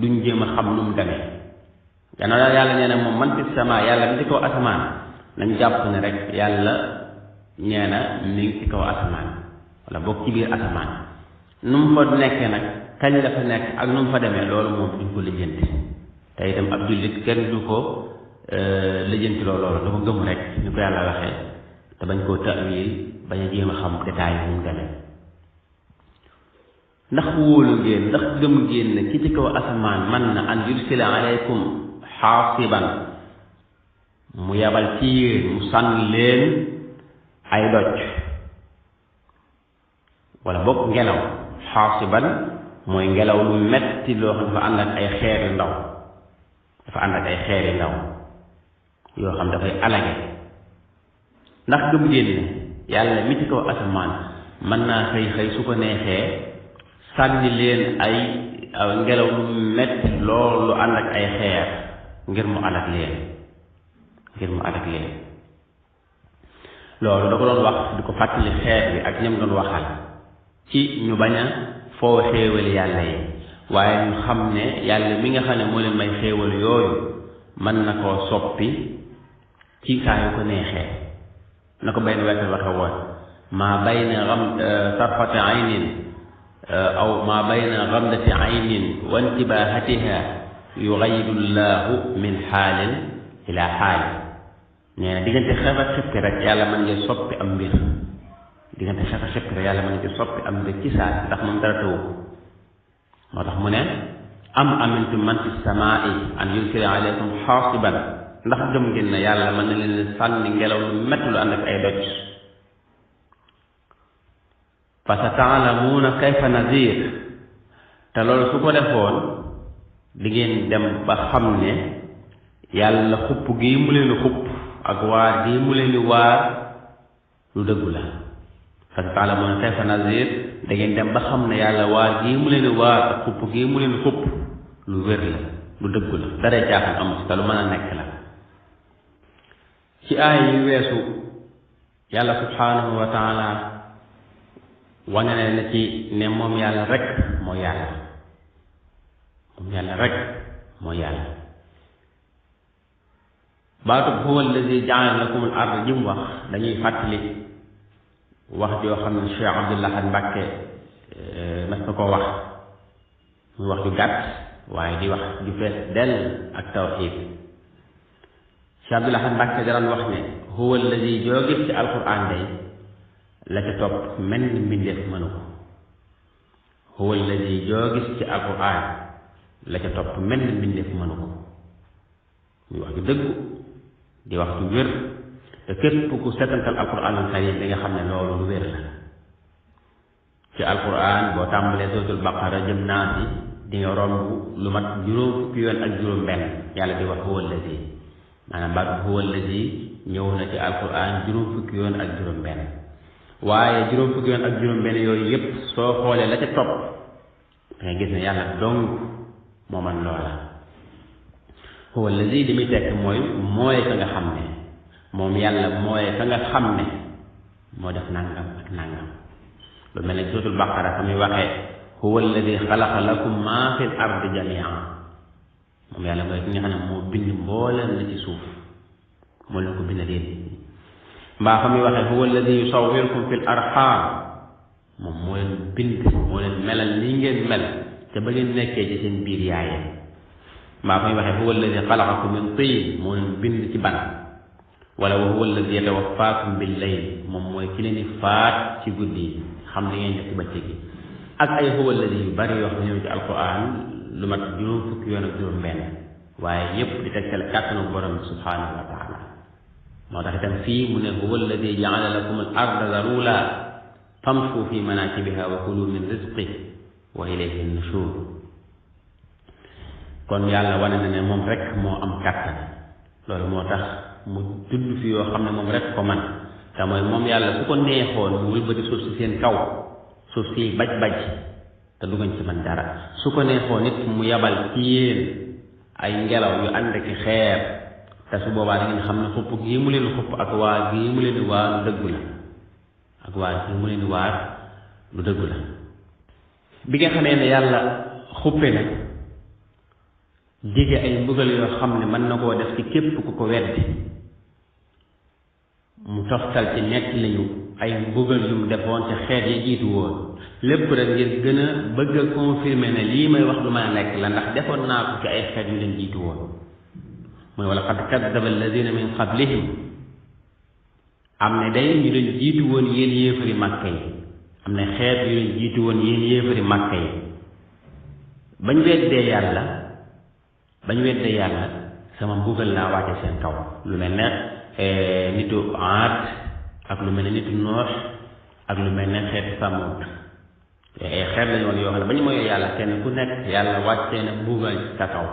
duñ jéem a xam nu mu demee gannaaw daal yàlla nee na moom man fi samaa yàlla mi ci kaw asamaan nañ jàpp ne rek yàlla nee na mi ngi ci kaw asamaan wala boog ci biir asamaan nu mu fa nekkee nag kañ la fa nekk ak nu mu fa demee loolu moom duñ ko lijjanti te itam ab jullit kenn du ko lijjanti loolu da ko gëm rek ni ko yàlla waxee te bañ koo ta'wil bañ a jéem a xam détail yi mu demee ndax wóolu ngeen ndax gëm ngeen ne ki ci kaw asamaan man na an yursila alaykum xaasiban mu yabal ci yéen mu sànni leen ay doj wala bokk ngelaw xaasiban mooy ngelaw lu metti loo xam dafa ànd ak ay xeer yu ndaw dafa ànd ak ay xeer yu ndaw yoo xam dafay alage ndax gëm ngeen ne yàlla mi ci kaw asamaan mën naa xëy su ko neexee sànni leen ay ngelaw lu metti loolu ànd ak ay xeer ngir mu alag leen loolu da ko doon wax di ko fàttali xeer bi ak ñam doon waxal ci ñu bañ a foo xéewal yàlla yi waaye ñu xam ne yàlla mi nga xam ne moo leen may xéewal yooyu mën na koo soppi ci saa yu ko neexee na ko benn wekk waxe woon maa bayna tarfati aynin aw maa bayna gamdati aynin wa intibaahatiha yugayiru llahu min xaalin ila xaalin nee na diggante xef ak xippi rek yàlla mën nga soppi am mbir diggante xef ak xippi rek yàlla mën nga soppi am mbir ci saa ndax moom dara tawu ko moo tax mu ne am amintum man fi samaa'i an yursila alaykum xaasiban ndax gëm ngeen ne yàlla mën na leen sànni ngelaw lu métti lu ànd ak ay doj fa sa taalamuuna kayfa nazir te loolu su ko defoon di ngeen dem ba xam ne yàlla xupp gii mu leen xupp ak waar gii mu leen waar lu dëggu la fa sa taalamuuna kayfa nazir da ngeen dem ba xam ne yàlla waar gii mu leen waar ak xupp gii mu leen xupp lu wér la lu dëggu la dara jaaxal amu ci te lu mën a nekk la ci aay yi weesu yàlla subhanahu wa taala wane na ci ne moom yàlla rek mooy yàlla baatub huwa alladi jaala lakum al ard jim wax dañuy fàttali wax joo xam ne Cheikh Abdul Ahad Mbàkke mas na ko wax muy wax ju gàtt waaye di wax ju fees dell ak tawxiid Cheikh Abdul Ahad Mbàkke daan wax ne huwa alladi joo gis ci alquran day la ca topp mel ni mbindeef mënu ko huwa alladi joo gis ci alquran la ca topp mel ni mbindeef mënu ko muy wax ju dëggu di wax ju wér te képp ku setantal alquranul karim di nga xam ne loolu lu wér la ci alquran boo tàmbalee suratul baqara jëm naas yi di nga romb lu mat juróom fukki yoon ak juróom benn yàlla di wax huwa alladi maanaam baat huwa alladi ñëw na ci alquran juróom fukki yoon ak juróom benn waaye juróom fukki yoon ak juróom benn yooyu yépp soo xoolee la ca topp dangay gis ne yàlla dong moo man loola huwa alladi li muy tekk mooy ka nga xam ne moom yàlla mooy ka nga xam ne moo def nangam ak nangam lu mel ne suratul baqara fa muy waxee huwa alladi xalaqa lakum maa fil ardi jamian moom yàlla mooy ki nga xam ne moo bind mbooleem la ci suuf moo leen ko bind leen mbaa fa muy waxee huwa alladi yusawwirukum fil arham moom moo leen bind moo leen melal ni ngeen mel te ba ngeen nekkee ci seen biir yaayee mbaa fa muy waxee huwa alladi xalaqakum min tiin moo leen bind ci ban wala wa huwa alladi yatawaffaakum bil layl moom mooy ki leen di faat ci guddi yi xam li ngeen def ci bëccëg gi ak ay huwa alladi yu bari yoo xam ne ñëw ci alquran lu mat juróom fukki yoon ak juróom benn waaye yépp di tegtal kàttanu borom bi subhanahu wa taala moo tax itam fii mu ne huwa alladi jaala lakum al arda zalula famshu fi manakibiha wa kulu min rizqi wa ilayhi nushur kon yàlla wane na ne moom rek moo am kàttan loolu moo tax mu tudd fi yoo xam ne moom rek ko man te mooy moom yàlla su ko neexoon mu wëlbati suuf si seen kaw suuf si baj te du ngeen ci man dara su ko neexoon nit mu yabal ci yéen ay ngelaw yu ànd ak xeer te su boobaa da ngeen xam ne xupp gii mu leen xupp ak waa gii mu leen waar lu dëggu la ak waa gii mu leen waar lu dëggu la bi nga xamee ne yàlla xuppe na dige ay mbugal yoo xam ne mën na koo def ci képp ku ko weddi mu toftal ci nekk lañu ay mbugal yu mu defoon ci xeet yi jiitu woon lépp rek ngir gën a bëgg a confirmer ne lii may wax lu mën a nekk la ndax defoon naa ko ci ay xeet yu leen jiitu woon mooy wala qad kaddaba alladina min qablihim am ne day ñu leen jiitu woon yéen yéefari màkka yi am ne xeet yu leen jiitu woon yéen yéefari màkka yi bañ weddee yàlla sama mbugal laa wàcce seen kaw lu mel ne nitu Aad ak lu mel ne nitu Noox ak lu mel ne xeetu Samuud ay xeet lañu woon yoo xam ne ba ñu moyoo yàlla kenn ku nekk yàlla wàccee na mbugal sa kaw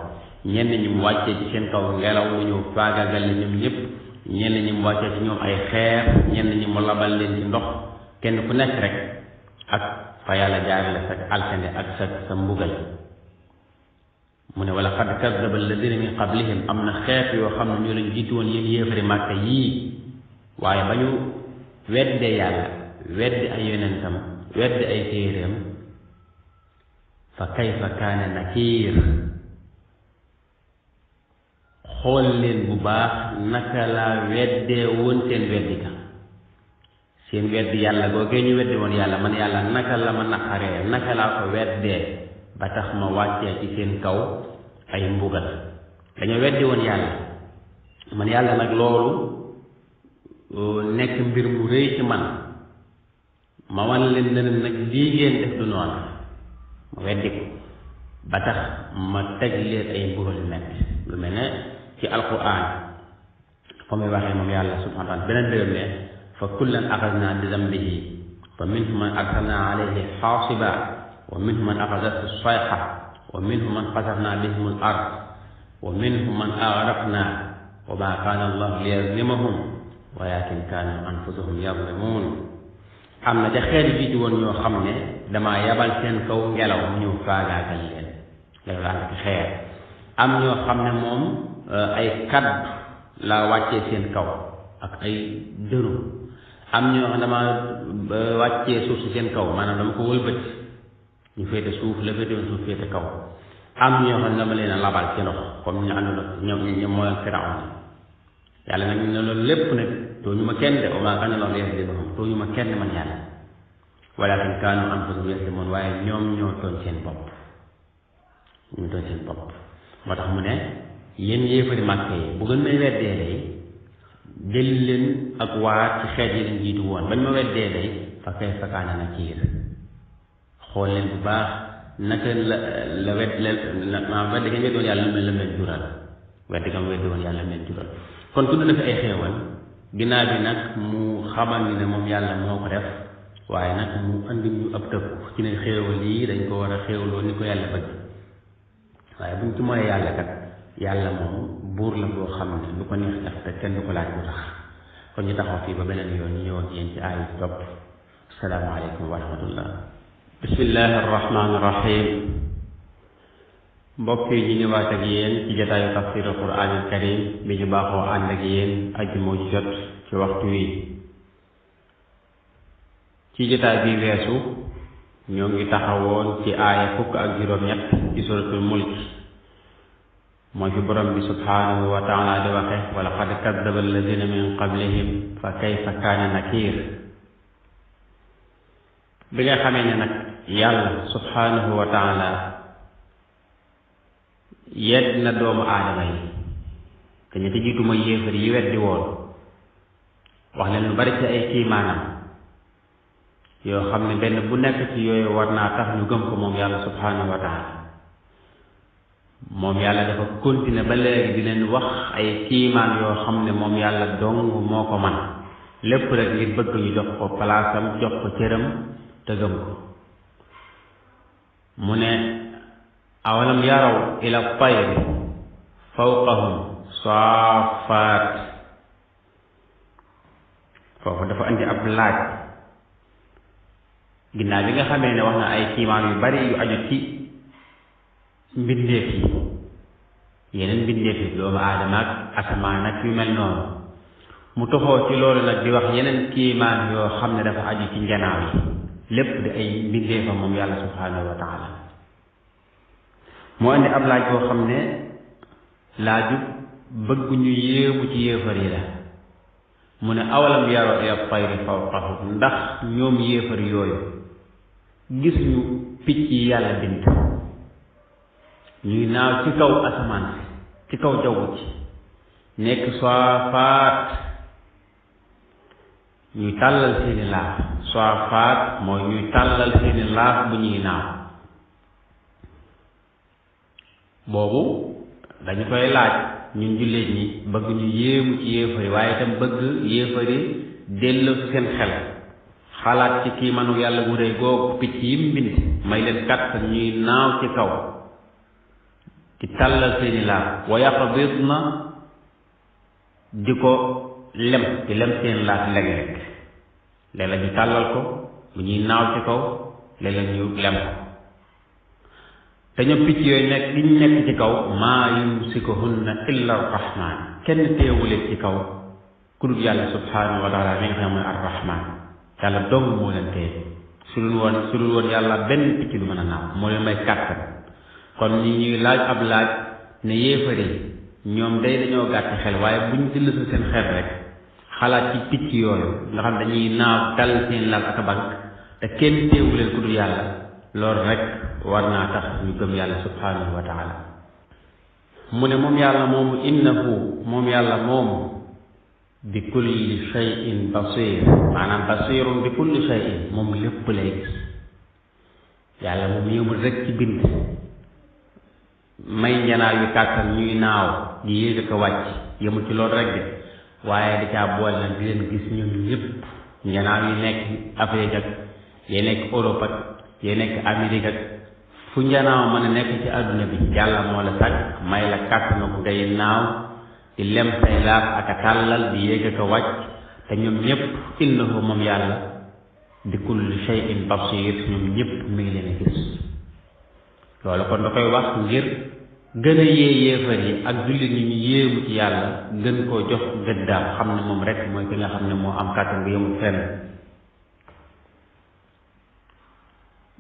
ñenn ñi mu wàccee ci seen kaw ngelaw lu ñëw faagagal la ñoom ñëpp ñenn ñi mu wàccee ci ñoom ay xeer ñenn ñi mu labal leen ci ndox kenn ku nekk rek ak fa yàlla jaarale sa alkande ak sa mbugal mu ne wala qad kaddaba alladina min qablihim am na xeet yoo xam ne ñoo leen jiitu woon yéen yéefari màkka yii waaye ba ñu weddee yàlla weddi ay yonentam weddi ay téeréem fa kayfa kaana nakiir xool leen bu baax naka laa weddee woon seen weddi ka seen weddi yàlla googee ñu weddi woon yàlla man yàlla naka la ma naqaree naka laa ko weddee ba tax ma wàccee ci seen kaw ay mbugal dañoo weddi woon yàlla man yàlla nag loolu nekk mbir mu rëy ci man ma wan leen ne nag lii ngeen def du noonu ma weddi ko ba tax ma teg leen ay mbugal yu metti lu mel ne ci alquran fa muy waxee moom yàlla subhanahu wa taala beneen béréb ne fa kullan axadna bi zambihi fa minhum man arsalna alayhi xaasiba wa minhum man axadathu sayxa wa minhum man xasafna bihim al ard wa minhum man agraqna wa ma kaana allahu liyazlimahum walakin kaanu anfusahum yazlimuun am na ca xeet jiitu woon ñoo xam ne damaa yabal seen kaw ngelaw mu ñëw faagaagal leen ngelaw ànd ak xeer am ñoo xam ne moom ay kaddu laa wàccee seen kaw ak ay dëru am ñoo xam ne damaa wàccee suuf si seen kaw maanaam dama ko wëlbati ñu féete suuf la féete woon suuf féete kaw am ñoo xam ne dama leen a labal ci ndox comme ñu àndoon ak ñoom mooy Firawna yàlla nag ñu ne loolu lépp nag tooñu ma kenn de wa maa kaana Allaahu liyazlimahum tooñu ma kenn man yàlla walaakin kaanu anfusahum yazlimuun waaye ñoom ñoo tooñ seen bopp moo tax mu ne yéen yéefari Màkka yi bu ngeen may weddee day jël leen ak waat ci xeet yi leen jiitu woon bañ ma weddee day fa kayfa kaana nakiir xool leen bu baax naka la weddi ngeen weddi woon yàlla la mel jural weddi nga weddi woon yàlla mel jural kon tudd na fi ay xéewal ginnaaw bi nag mu xamal ni ne moom yàlla moo ko def waaye nag mu andi ñu ab tëkku ci ne xéewal yi dañ ko war a xéewloo ni ko yàlla bëgg waaye buñ ci mooyee yàlla kat yàlla moom buur la boo xam ne lu ko neex def te kenn du ko laaj bu tax kon ñu taxaw fii ba beneen yoon ñu ñëwoon yéen ci aay topp asalaamaaleykum wa rahmatullah bismillahi arrahmani irrahim mbokk yi ñu ngi waat ak yéen ci jotaayu tafsir alquran al karim bi ñu baaxoo ànd ak yéen ajjuma ju jot ci waxtu wi ci jotaay bi weesu ñoo ngi taxawoon ci aaya 13 ci suratul mulk mooy fi borom bi subhanahu wa taala di waxe wa laqad kaddaba alladina min qablihim fa kayfa kaana nakir bi nga xamee ne nag yàlla subhanahu wa taala yedd na doomu aadama yi te ñu te jiitu mooy yéefar yi weddi woon wax leen lu bari ci ay kiimaanam yoo xam ne benn bu nekk ci yooyu war naa tax ñu gëm ko moom yàlla subhanahu wa taala moom yàlla dafa continuer ba léegi di leen wax ay kiimaan yoo xam ne moom yàlla dong moo ko man lépp rek ngir bëgg ñu jox ko palaasam jox ko cëram te gëm ko mu ne awalam yaraw ila tayri fawqahum saafaat foofu dafa andi ab laaj ginnaaw bi nga xamee ne wax na ay kiimaan yu bari yu aju ci mbindeef yi yeneen mbindeef yi doomu aadama ak asamaan ak yu mel noonu mu toxoo ci loolu nag di wax yeneen kiimaan yoo xam ne dafa aju ci njanaaw yi lépp di ay mbindeefa moom yàlla subhanahu wa taala mu andi ab laaj boo xam ne laaju bëgg ñu yéemu ci yéefar yi la mu ne awalam yaro ila tayri fawqahum ndax ñoom yéefar yooyu gis ñu picc yi yàlla bind ñuy naaw ci kaw asamaan ci kaw jaww ci nekk saafaat ñuy tàllal seeni laaf saafaat mooy ñuy tàllal seeni laaf bu ñuy naaw boobu dañu koy laaj ñun jullit ñi bëgg ñu yéemu ci yéefari waaye itam bëgg yéefari delloo ci seen xel xalaat ci kii manu yàlla gu rëy googu picc yi mu bind may leen kàttan ñuy naaw ci kaw di tàllal seeni laaf wa yaqbidna di ko lem di lem seen laaf léeg-léeg léeg-léeg ñu tàllal ko bu ñuy naaw ci kaw léeg-léeg ñu lem ko te ñoom picc yooyu nekk li ñu nekk ci kaw maa yumsikuhunna illa arrahman kenn teewuleen ci kaw ku dul yàlla subhanahu wa taala mi nga xam ne mooy arrahman yàlla dong moo leen téye su dul woon yàlla benn picc du mën a naaw moo leen may kàttan kon ñi ñuy laaj ab laaj ne yéefari ñoom day dañoo gàtt xel waaye buñ dillasa seen xel rek xalaat ci picc yooyu nga xam dañuy naaw dal seen lal ak bank te kenn teewuleen ku dul yàlla loolu rek war naa tax ñu gëm yàlla subhanahu wa taala mu ne moom yàlla moomu innahu moom yàlla moomu bi kulli shay'in basir maanaam basirun bi kulli shay'in moom lépp lay gis yàlla moom yëmul rek ci bind may njanaaw yu kàttan ñuy naaw di yéeg ko wàcc yëmul ci loolu rek de waaye di caa boole nag di leen gis ñoom ñëpp njanaaw yi nekk Afrique ak yi nekk Europe ak yi nekk Amérique ak fu njanaaw mën a nekk ci àdduna bi yàlla moo la sàkk may la kàttanu ngay naaw di lem say laaf ak a tàllal di yéeg ko wàcc te ñoom ñëpp innahu moom yàlla bi kulli shay'in basir ñoom ñëpp mi ngi leen a gis loolu kon da koy wax ngir gën a yee yéefar yi ak jullit ñi ñu yéemu ci yàlla gën koo jox gëddaam xam ne moom rek mooy ki nga xam ne moo am kàttan bi yemul fenn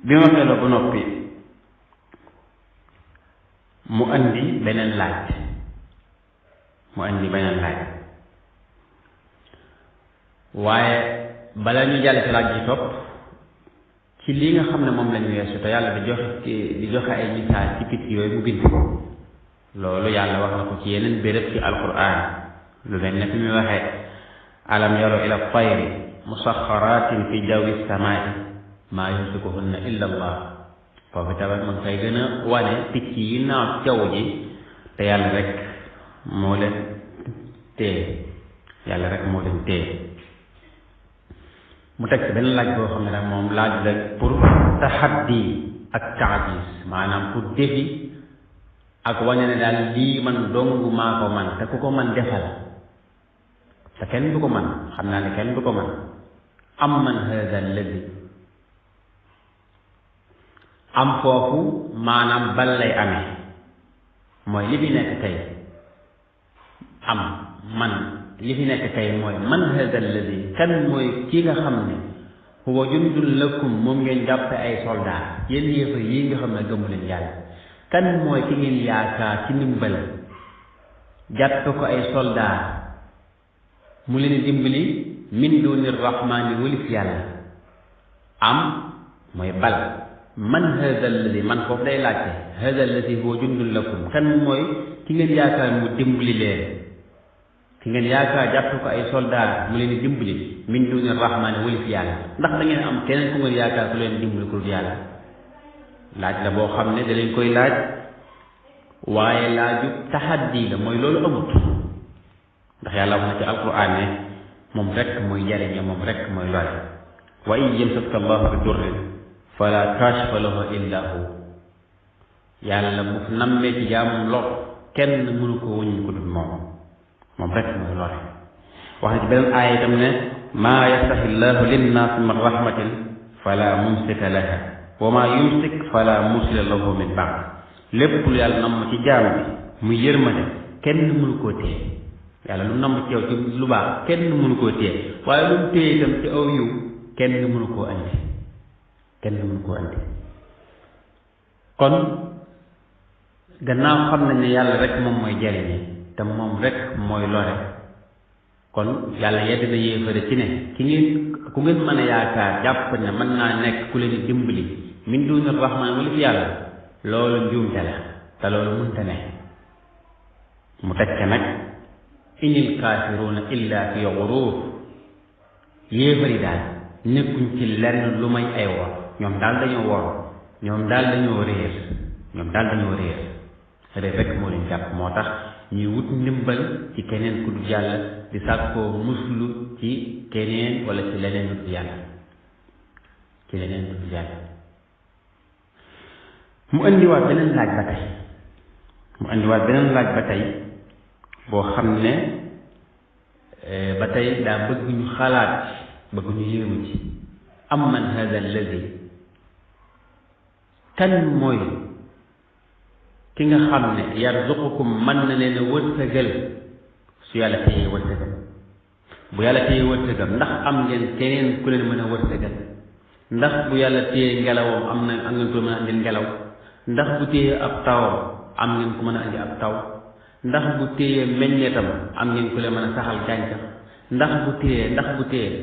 bi ma xeloo ba noppi mu andi beneen laaj waaye bala ñu jàll ci laaj yi topp ci li nga xam ne moom lañu weesu te yàlla di joxe ay misaal ci picc yooyu mu bind loolu yàlla wax na ko ci yeneen béréb ci alquran lu mel ne fi muy waxee alam yaro ila tayri musaxaratin fi jawi samaai maa yumsikuhunna illa allah foofu tamit man koy gën a wane picc yi naaw jaww ji te yàlla rek moo leen téye mu teg ci benn laaj boo xam ne nag moom laaj la pour taxaddi ak taajis maanaam pour défi ak wane ne daal lii man dong maa ko man te ku ko man defal te kenn du ko man xam naa ne kenn du ko man am man hada alladi am foofu maanaam bal lay amee mooy li fi nekk tey am man li fi nekk tey mooy man hada alladi kan mooy ki nga xam ne huwa jundun lakum moom ngeen jàppe ay soldat yéen yéefar yi nga xam ne gëmu leen yàlla kan mooy ki ngeen yaakaar ci ndimbal jàppe ko ay soldat mu leen dimbali min duni rahmani walif yàlla am mooy bal man hada alladi man foofu day laajte hada alladi huwa jundun lakum kan mooy ki ngeen yaakaar mu dimbali leen ki ngeen yaakaar jàpp ko ay soldat mu leen di dimbali min duni rahmani walif yàlla ndax da ngeen am keneen ku ngeen yaakaar ku leen dimbali ku dul yàlla laaj la boo xam ne da leen koy laaj waaye laaju taxaddi la mooy loolu amut ndax yàlla wax na ci alquran ne moom rek mooy njariñe moom rek mooy lore wa in yamsaska allahu bi durrin fala kashifa lahu illa hu yàlla bu nammee ci jaamum lor kenn mënu ko wëññi ko dul moom rek mooy lore wax na ci beneen aaya itam ne maa yaftahi llahu linnaasi min rahmatin fala mumsika laha wa maa yumsik fala mursila lahu min ba'd lépp lu yàlla namm ci jaam bi muy yërmande kenn mënu koo téye yàlla lu namm ci yow ci lu baax kenn mënu koo téye waaye lu mu téye itam ci aw yiw kenn mënu koo andi kon gannaaw xam nañ ne yàlla rek moom mooy jariñe te moom rek mooy lore kon yàlla yedd na yéefare ci ne ku ngeen mën a yaakaar jàpp ne mën naa nekk ku leen di dimbali min duuni rahmaan wala fi yàlla loolu njuumte la te loolu mënta ne mu teg ca nag inil kaafiruuna illa fi xuruur yéefari daal nekkuñ ci lenn lu may ay wor ñoom daal dañoo wor ñoom daal dañoo réer rek moo leen jàpp moo tax ñuy wut ndimbal ci keneen ku dul yàlla di sàkkoo muslu ci keneen wala ci leneen lu dul yàlla mu indiwaat beneen laaj ba tey boo xam ne ba tey daa bëgg ñu xalaat bëgg ñu yéemu ci am man hada alladi kan mooy ki nga xam ne yarzuqukum mën na leen a wërsëgal su yàlla téyee wërsëgam bu yàlla téyee wërsëgam ndax am ngeen keneen ku leen mën a wërsëgal ndax bu yàlla téyee ngelawam am ngeen ku leen mën a andil ngelaw ndax bu téyee ab tawam am ngeen ku mën a andi ab taw ndax bu téyee meññeetam am ngeen ku leen mën a saxal gàncax ndax bu téyee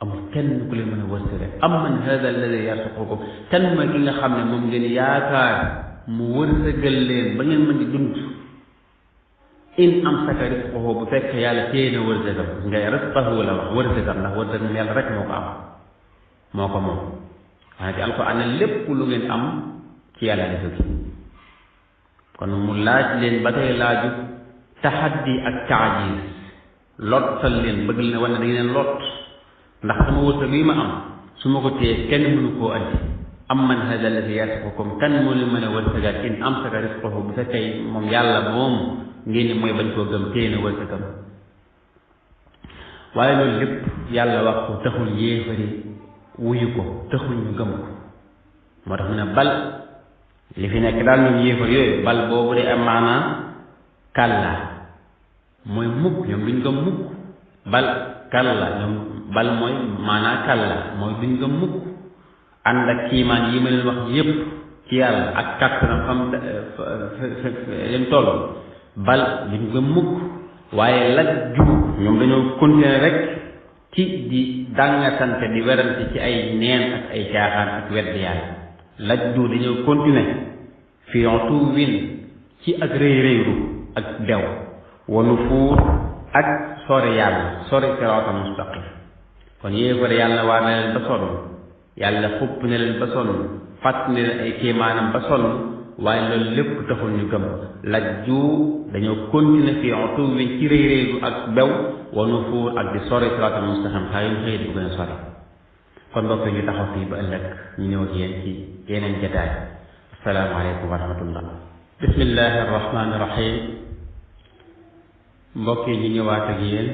amul kenn ku leen mën a wërsëgal am man hada alladi yarzuqukum kan mooy ki nga xam ne moom ngeen yaakaar mu wërsëgal leen ba ngeen mën di dund in amsaka rizqahu bu fekk yàlla téye na wërsëgam ngay rizqahu la wax wërsëgam ndax wërsëgam yàlla rek moo ko am moo ko moom waaye ci alquran ne lépp lu ngeen am ci yàlla la jóge kon mu laaj leen ba tey laaju taxaddi ak taajiz lottal leen bëgg leen wane da ngeen lot ndax sama wërsëg yi ma am su ma ko téye kenn mënu koo andi am man hada alladi yarzuqukum kan moo leen mën a wërsëgal in amsaka rizqahu bu fekkee moom yàlla moom ngeen ni mooy bañ koo gëm téye na wërsëgam waaye loolu lépp yàlla wax ko taxul yéefari wuyu ko taxul ñu gëm ko moo tax mu ne bal li fi nekk daal ñoom yéefar yooyu bal boobu de am maanaa kàlla mooy mukk ñoom duñ gëm mukk bal kàlla ñoom bal mooy maanaa kàlla mooy duñ gëm mukk ànd ak kiimaan yi ma leen wax yépp ci yàlla ak kàttanam xam leen toll bal duñ gëm mukk waaye laj ju ñoom dañoo continuer rek ci di dàngatante di werante ci ay neen ak ay caaxaan ak wedd yàlla laj ju dañoo continuer fi utuwin ci ak rëy rëylu ak dew wanu fuur ak sori yàlla sori siraatal mustaqim kon yéefar yàlla waa na leen ba sonn yàlla xupp ne leen ba sonn fàtt ne leen ay kéemaanam ba sonn waaye loolu lépp taxul ñu gëm lajju dañoo continuer fi utuwin ci rëy rëylu ak bew wanu fuur ak di sori siraatal mustaqim xaa yu xëyit bu gën a sori kon mbokk ñu taxaw fii ba ëllëg ñu ñëw ak yéen ci yeneen jataay assalaamu aleykum wa rahmatullah bismillahi arrahmani irrahim mbokk yi ñu ñëwaat ak yéen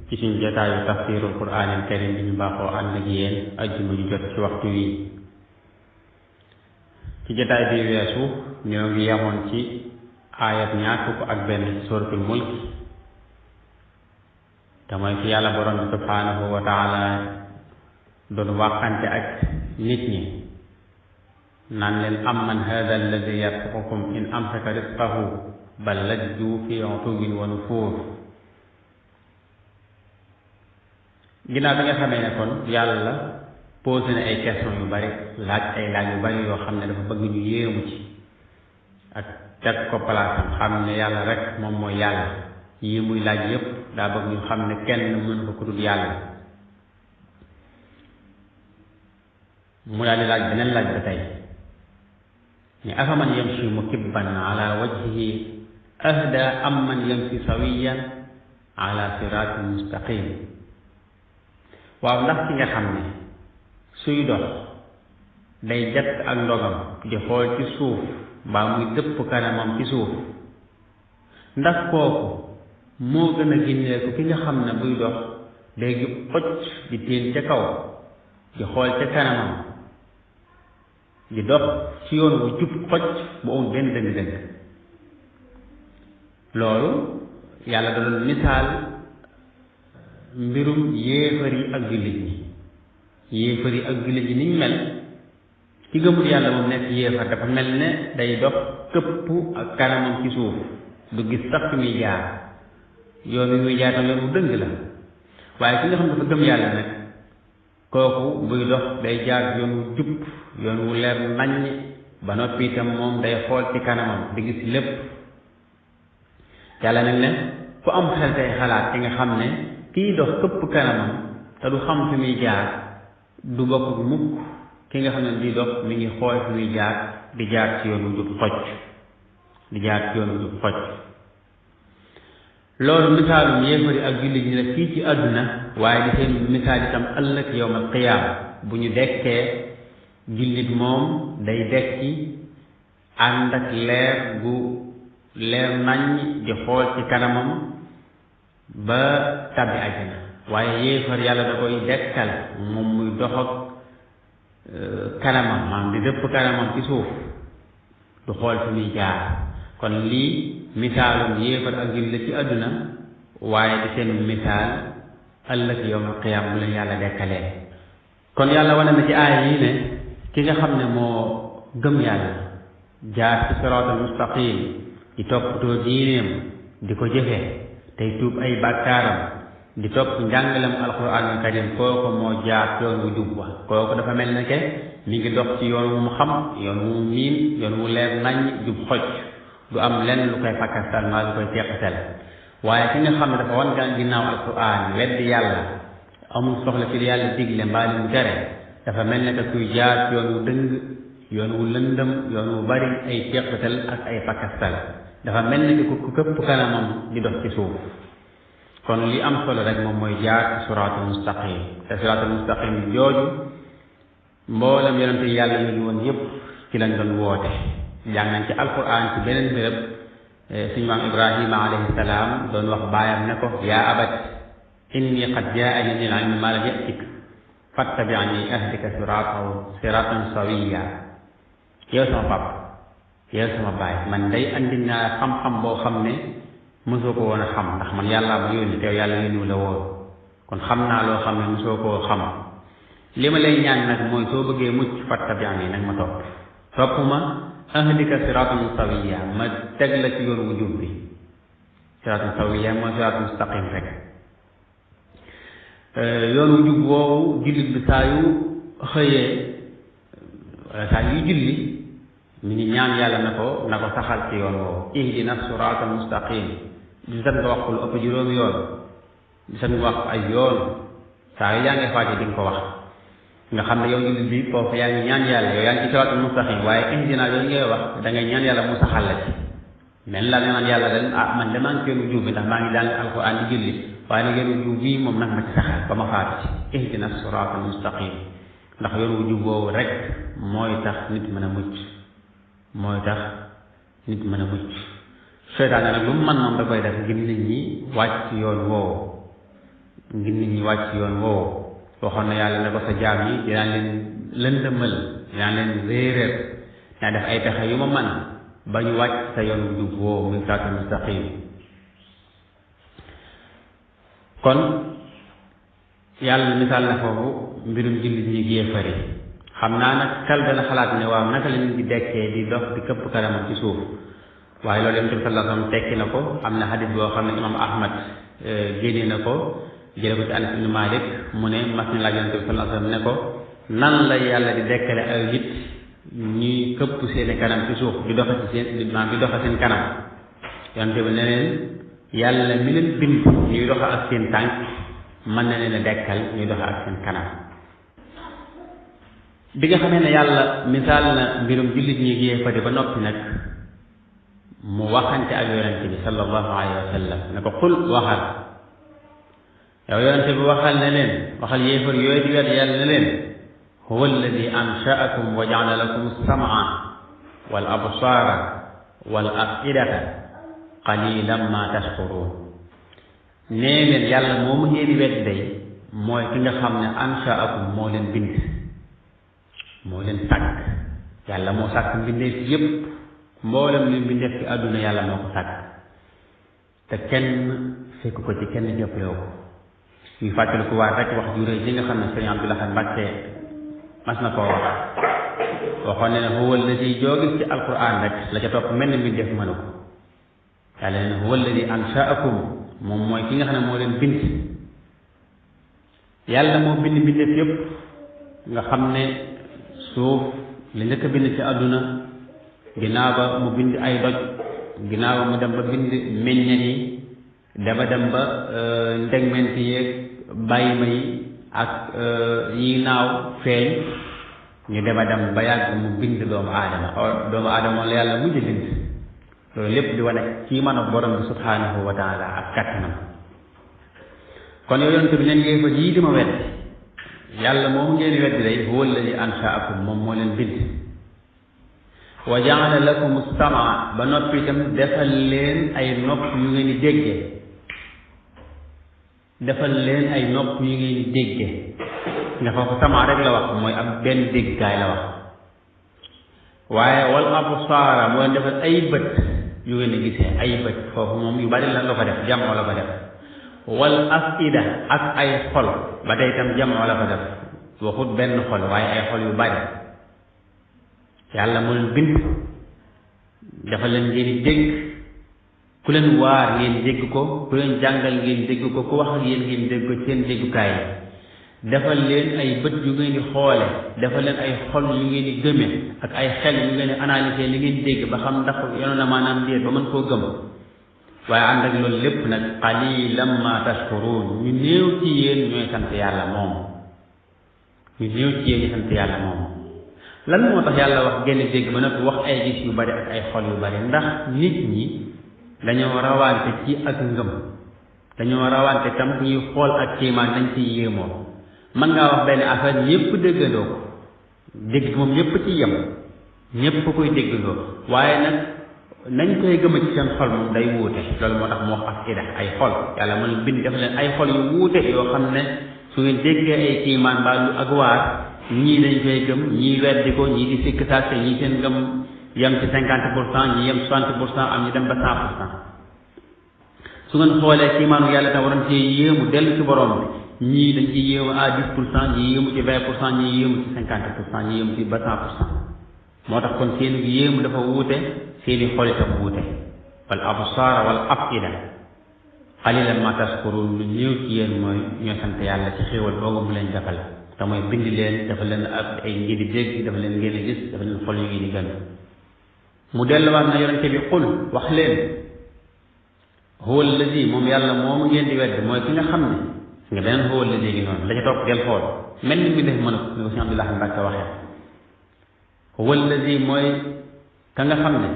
ci suñu jataayu tafsirul quraanil karim bi ñu baaxoo ànd ak yéen ajjuma ju jot ci waxtu wi ci jataay bi weesu ñoo ngi yemoon ci aayat 21 ci suratul mulk te mooy fi yàlla borom bi subhaanahu wa taala doon waxante ak nit ñi naan leen am man hada alladi yarzuqukum in amsaka rizqahu bal lajju fi utuwin wa nufuur ginnaaw bi nga xamee ne kon yàlla posé na ay question yu bari laaj yu bari yoo xam ne dafa bëgg ñu yéemu ci ak teg ko palaasam xam ne yàlla rek moom mooy yàlla yi muy laaj yépp daa bëgg ñu xam ne kenn mënu ko ku dul yàlla mu daal di laaj beneen laaj ba tey ne afaman yamshi mukibban ala wajhihi ahda am man yamshi sawiyan ala siratin mustaqim waaw ndax ki nga xam ne suy dox day jatt ak ndogam di xool ci suuf mbaa muy dëpp kanamam ci suuf ndax kooku moo gën a ginneeku ki nga xam ne buy dox day jub xocc di teen ca kaw di xool ca kanamam di dox ci yoon wu jub xocc bu amul benn dëng-dëng loolu yàlla da doon misaal mbirum yéefar yi ak jullit ñi yéefar yi ak jullit ñi niñ mel ci gëmul yàlla moom nekk yéefar dafa mel ne day dox këpp ak kanamam ci suuf du gis sax fi muy jaar yoon wi muy jaar tam yoon wu dëng la waaye ki nga xam dafa gëm yàlla nag kooku buy dox day jaar yoon wu jub yoon wu leer naññ ba noppi itam moom day xool ci kanamam di gis lépp yàlla nag ne ku am xel tey xalaat ci nga xam ne kiy dox këpp kanamam te du xam fi muy jaar du bokk mukk ki nga xam ne di dox mi ngi xool fi muy jaar di jaar ci yoon wu jub xocc di jaar ci yoon wu jub xocc loolu misaalum yéefari ak jullit ñi la fii ci àdduna waaye di seen misaal itam ëllëg yawmal qiyaama bu ñu dekkee jullit moom day dekki ànd ak leer gu leer naññ di xool ci kanamam ba tabbi àjjana waaye yéefar yàlla da koy dekkal moom muy dox ak kanamam maanaam di dëpp kanamam ci suuf du xool fi muy jaar kon lii misaalum yéefar ak jullit la ci àdduna waaye di seen misaal ëllëg yawmal qiyaama bu leen yàlla dekkalee kon yàlla wane na ci aaya yi ne ki nga xam ne moo gëm yàlla jaar ci siraatal mustaqim di toppatoo diineem di ko jëfe tey tuub ay bàkkaaram di topp njàngalam alquraanul karim kooku moo jaar yoon wu jub wa kooku dafa mel ne ke mi ngi dox ci yoon wu mu xam yoon wu mu miin yoon wu leer nañ jub xocc du am lenn lu koy fakkastal maa lu koy teqatal waaye ki nga xam ne dafa wan ginnaaw alquraan weddi yàlla amul soxla ci li yàlla digle mbaa li mu tere dafa mel ne que kuy jaar ci yoon wu dëng yoon wu lëndëm yoon wu bari ay teqatal ak ay fakkastal dafa mel ne que ku këpp kanamam di dox ci suuf kon li am solo rek moom mooy jaar ci siraatul mustaqim te siraatul mustaqim jooju mboolem yonente yàlla yooyu woon yépp ci lañ doon woote jàng nañ ci alquran ci beneen béréb suñu maam ibrahima alayhi salaam doon wax baayam ne ko yaa abat inni qad jaani min al-ilmi ma lam yatik fattabi'ni ahdika siratan sawiya yow sama pap yow sama baay man day andi naa xam-xam boo xam ne mosoo ko woon a xam ndax man yàlla ma yónni te yàlla yónniwu la woon kon xam naa loo xam ne mosoo koo xam li ma lay ñaan nag mooy soo bëggee mucc fattabi'ni nag ma topp ma ahdika siratan sawiya ma teg la ci yoon wu jub bi siratan sawiya mooy siratan mustaqim rek yoon wu jub woowu jullit bi saa yu xëyee wala saa yu julli mi ngi ñaan yàlla na ko saxal ci yoon woowu ihdina siratan mustaqim di sat nga wax ko lu ëpp juróomi yoon di sat nga wax ay yoon saa yu yaa ngi faati di nga ko wax nga xam ne yow jullit bi foofu yaa ngi ñaan yàlla yow yaa ngi ci siraatal mustaqim waaye ihdina yooyu ngay wax da ngay ñaan yàlla mu saxal la ci mel la nga naan yàlla da man de maa ngi yoonu jub bi ndax maa ngi jàng alquran di julli waaye nag yoonu jub bii moom nag ma ci saxal ba ma faatu ci ihdina siraatal mustaqim ndax yoon wu jub boobu rek mooy tax nit mën a mucc seytaane nag lu mu mën moom da koy def ngir nit ñi wàcc yoon woowu waxoon na yàlla ne ko sa jaam yi dinaa leen lëndëmal dinaa leen réeréer dinaa def ay pexe yu ma mën ba ñu wàcc sa yoon wu jub woowu muy siraatal mustaqim kon yàlla misaal na foofu mbirum jullit ñi yéefar xam naa nag xel dana xalaat ne waaw naka la ñu di dekkee di dox di këpp kanamam ci suuf waaye loolu yonent bi sallallahu alayhi wa sallam tekki na ko am na xadis boo xam ne imam ahmad génne na ko jële ko ci Anas ibn Malik mu ne mas na laaj yonent bi sallallahu alayhi wa sallam ne ko nan la yàlla di dekkale ay nit ñuy këpp seeni kanam ci suuf di doxe seen kanam yonent bi ne leen yàlla mi leen bind ñuy doxe ak seen tànk mën na leen a dekkal ñuy doxe ak seen kanam bi nga xamee ne yàlla misaal na mbirum jullit ñi yéefari ba noppi nag mu waxante ak yonente bi sallallahu alayhi wa sallam ne ko xul waxal yow yonente bi waxal yéefar yooyu di wet yàlla ne leen huwa alladi anshaakum wa jaala lakum as-sam'a wal absaara wal af'idata qalilan ma tashkurun nee leen yàlla moomu ngeen di wet day mooy ki nga xam ne anshaakum moo leen bind moo leen sàkk yàlla moo sàkk mbindeef yépp mboolem lu mbindeef ci àdduna yàlla moo ko sàkk te kenn fekk ko ci kenn jàppalewu ko ñu fàttali ko waat rek wax ju rëy ji nga xam ne sëriñ Abdou Lahad Mbacké mas na koo wax waxoon ne huwa alladi joogis ci alquran rek la ca topp mel ni mbindeef mënu ko yàlla ne huwa alladi anshaakum moom mooy ki nga xam ne moo leen bind yàlla moo bind mbindeef yépp nga xam ne suuf li njëkk a bind ci àdduna ginnaaw ba mu bind ay doj ginnaaw ba mu dem ba bind meññet yi dafa dem ba ndegment yeeg bàyyi ma yi ak yi naaw feeñ ñu dema dem ba yàgg mu bind doomu aadama la yàlla mujj bind loolu lépp di wane ci mën a borom bi subhanahu wa taala ak kattanam kon yow yonent bi leen ngeen fa jii di ma wedd yàlla moom ngeen weddi day huwa alladi anshaakum moom moo leen bind wa jaala lakum samaa ba noppi itam defal leen ay nopp yu ngeen di déggee defal leen ay nopp yu ngeen di déggee nga foofu samaa rek la wax mooy ab benn déggaay la wax waaye wal absaara mooy defal ay bët yu ngeen di gisee ay bët foofu moom yu bari la ko def jamoo la ko def wal afida ak ay xol ba tey itam jamoo la ko def waxut benn xol waaye ay xol yu bari yàlla moo leen bind dafa leen ngeen di dégg ku leen waar ngeen dégg ko ku leen jàngal ngeen dégg ko ku wax ak yéen ngeen dégg ko seen déggukaay yi defal leen ay bët yu ngeen di xoole defal leen ay xol yu ngeen di gëme ak ay xel yu ngeen di analyser li ngeen dégg ba xam ndax yonoon na maanaam déet ba mën koo gëm waaye ànd ak loolu lépp nag qalilan ma tashkurun ñu néew ci yéen ñooy sant yàlla moom ñu néew ci yéen ñu sant yàlla moom lan moo tax yàlla wax génn dégg ba nag wax ay gis yu bari ak ay xol yu bari ndax nit ñi dañoo rawante ci ak ngëm dañoo rawante tam bu ñuy xool ak kiimaan dañ ciy yéemoo mën ngaa wax benn affaire ñépp déggandoo ko dégg moom ñépp ci yem ñépp koy déggandoo waaye nag nañ koy gëm ci seen xol moom day wuute loolu moo tax mu wax ak ida ay xol yàlla mën bind def leen ay xol yu wuute yoo xam ne su ngeen déggee ay kiimaan mbaa lu ak waar ñii dañ koy gëm ñii weddi ko ñii di sikk saase ñii seen gëm yem ci 50% ñii yem 60% am ñu dem ba 100% su ngeen xoolee kiimaanu yàlla tam waroon ci yéemu dellu ci borom bi ñii dañ ci yéemu à 10% ñii yéemu ci 20% ñii yéemu ci 50% ñii yéemu ci ba 100% moo tax kon seen yéemu dafa wuute seeni xol itam wuute wal absaar wal afida qalilan ma tashkurun lu ñëw ci yéen mooy ñoo sant yàlla ci xéewal boobu mu leen defal te mooy bind leen dafa leen ak ay ngeen di dégg dafa leen ngeen di gis dafa leen xol yu ngeen di gën mu delluwaat na yonente bi qul wax leen huwa alladi moom yàlla moomu ngeen di wedd mooy ki nga xam ne nga beneen huwa alladi gi noonu la ca topp del xool mel ni mi def mën a ni ko si Abdou Lahad Mbacké waxee huwa alladi mooy ka nga xam ne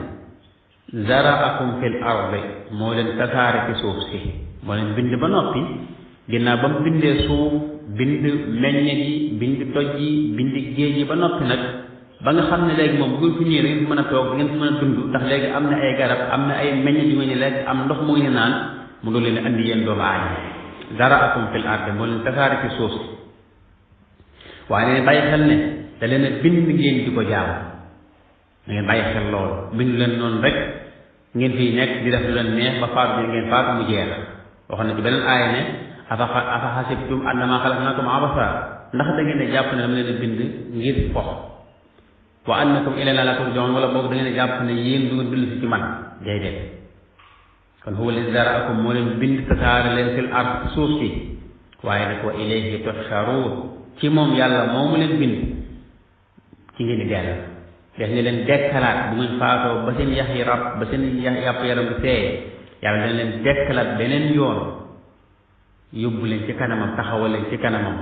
zaraakum fil ardi moo leen tasaare ci suuf si moo leen bind ba noppi ginnaaw ba mu bindee suuf bind meññet yi bind doj yi bind géej yi ba noppi nag ba nga xam ne léegi moom bu fi ñëwee da ngeen fi mën a toog da ngeen fi mën a dund ndax léegi am na ay garab am na ay meññet yu ngeen di lekk am ndox mu ngeen naan mu doon leen andi yéen doomu aadama zaraakum fil ardi moo leen tasaare ci suuf si waaye ne bàyyi xel ne da leen a bind ngeen di ko jaam da ngeen bàyyi xel loolu bind leen noonu rek ngeen fiy nekk di def lu leen neex ba faatu bi ngeen faatu mu jeex waxoon na ci beneen aaya ne afa xasibtum annamaa xalaqnaakum abasa ndax da ngeen a jàpp ne dama leen a bind ngir fox wa annakum ilaynaa laa turja'uun wala boog da ngeen a jàpp ne yéen du ngeen dellu si ci man déedéet kon huwa allazii zara'akum moo leen bind tasaare leen fil ard suuf si waaye nag wa ilayhi tuhsharuun ci moom yàlla moomu leen bind ci ngeen di dellu def ne leen dekkalaat bu ngeen faatoo ba seen yax yi rab ba seen yàpp yaram bi seey yàlla dana leen dekkalaat beneen yoon yóbbu leen ci kanamam taxawal leen ci kanamam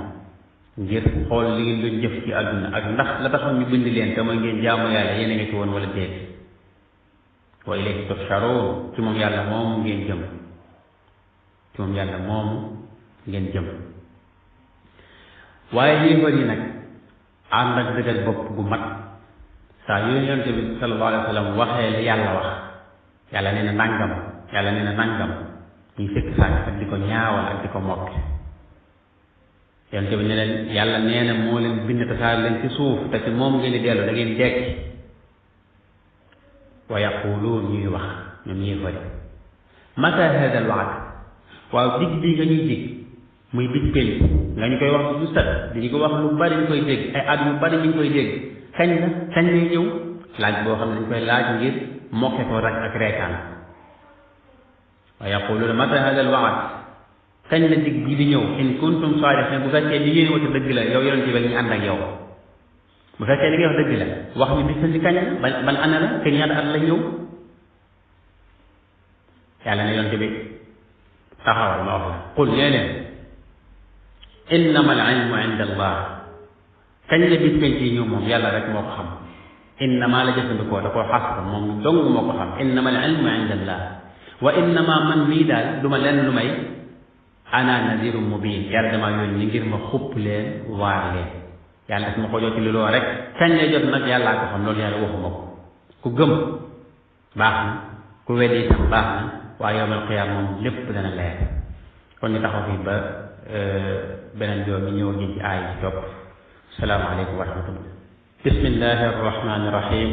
ngir xool li ngeen doon jëf ci àdduna ak ndax la taxoon ñu bind leen te mooy ngeen jaamu yàlla yéen a ngi ci woon wala déet wa ilayhi tuhsharuun ci moom yàlla moomu ngeen jëm ci moom yàlla moomu ngeen jëm waaye yéefar yi nag ànd ak dëgër bopp gu mat saa yooyu yonent bi sallallahu alayhi wa sallam waxee li yàlla wax yàlla nee na nangam yàlla nee na nangam ñuy fekk sàkk ak di ko ñaawal ak di ko mokk yonent bi ne leen yàlla nee na moo leen bind tasaar leen ci suuf te ci moom ngeen di dellu da ngeen dekki wa yaquluun ñuy wax ñoom yéefari mata hada al waad waaw dig bii nga ñuy dig muy dig pénc nga ñu koy wax du sat di ko wax lu bari ñu koy dégg ay at yu bari ñu koy dégg kañ la kañ lay ñëw laaj boo xam ne dañ koy laaj ngir mokke ko rek ak reetaan wa yaquluuna mata hada al waad kañ la dig bii di ñëw in kuntum saadiqin bu fekkee li ngeen wata dëgg la yow yonent bi ñu ànd ak yow bu fekkee li ngay wax dëgg la wax ñu bis ci kañ la ban ana la te ñaata at la ñëw yàlla ne yonent bi taxawal ma wax la qul nee leen innama al ilmu inda allah kañ la bis penc yi ñëw moom yàlla rek moo ko xam innama la jëfandikoo da koo xasba moom dong moo ko xam innama al ilmu inda allah wa innama man mii daal du ma lenn lu may ana nadiru mubin yàlla damaa yónni ngir ma xupp leen waar leen yàlla daf ma ko jot ci loo rek kañ lay jot nag yàllaa ko xam loolu yàlla waxuma ko ku gëm baax na ku weddi itam baax na waaye yawmal qiyaama moom lépp dana leer kon ñu taxaw fii ba beneen yoon ñu ñëw ñu ci aay ci topp salaamaaleykum wa rahmatullah bismillahi arrahmani irrahim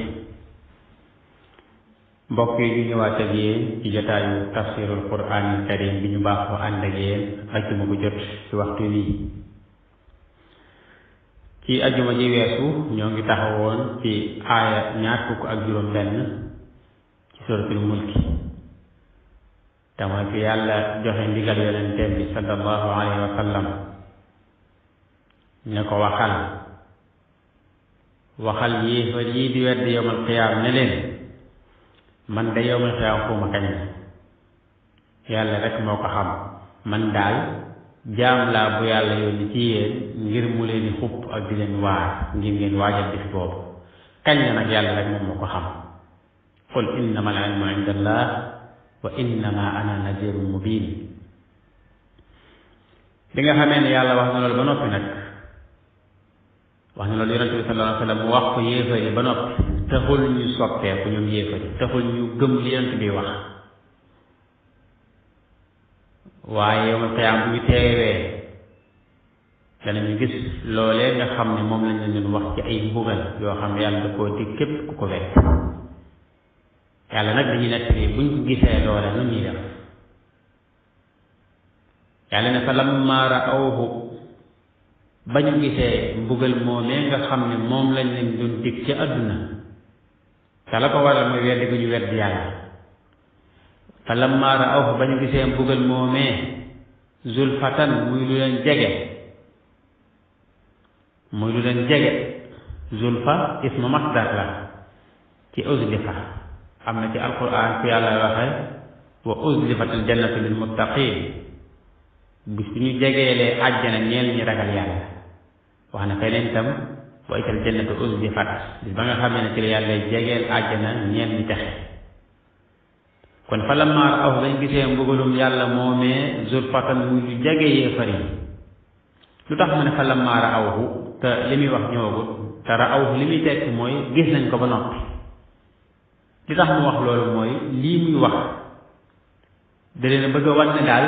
mbokk yi ñu ñëwaat ak yéen ci jotaayu tafsirul quraanil karim bi ñu baaxoo ànd ak yéen ajjuma bu jot ci waxtu wi ci ajjuma ji weesu ñoo ngi taxawoon ci aaya 26 ci suratul mulki te mooy fi yàlla joxe ndigal yonenteem bi sallallahu alayhi wa sallam ne ko waxal yéefar yii di wedd yowmal qiyaam ne leen man de yowmal qiyaam xuma kañ la yàlla rek moo ko xam man daal jaam laa bu yàlla yónni ci yéen ngir mu leen di xupp ak di leen waar ngir ngeen waajal bis boobu kañ la nag yàlla rek moom moo ko xam qul innama al ilmu inda allah wa innama ana nadirun mubin bi nga xamee ne yàlla wax na loolu ba noppi nag wax na loolu yonente bi sallallahu alayhi wa sallam mu wax ko yéefar yi ba noppi taxul ñu soppeeku ñoom yéefar yi taxul ñu gëm li yonente bi wax waaye yawmal qiyaam bu ñu teewee danañu gis loolee nga xam ne moom lañ leen wax ci ay mbugal yoo xam ne yàlla da koo dig képp ku ko wekk yàlla nag dañuy nettali buñ ko gisee loole nu ñuy def yàlla ne fa lamma ra'awhu ba ñu gisee mbugal moomee nga xam ne moom lañ leen doon dig ci àdduna te la ko waral mooy weddi gu ñu weddi yàlla fa lamma ra'awhu ba ñu gisee mbugal moomee zulfatan muy lu leen jege zulfa ismu masdar la ci uzlifa am na ci alquran fi yàlla waxe wa uzlifatil jannatu lil muttaqin bis bu ñu jegeelee àjjana ñeel ñi ragal yàlla wax na feneen itam wa ital jannatu uzlifat bis ba nga xam ne ci la yàlla jegeel àjjana ñeel ñi texe kon fa lamma ra'awhu bañ gisee mbugalum yàlla moomee zulfatan muy lu jege yéefar yi lu tax mu ne fa lamma ra'awhu te li muy wax ñëwagul te ra'awhu li muy tekki mooy gis nañ ko ba noppi li tax mu wax loolu mooy lii muy wax da leen bëgg a wan ne daal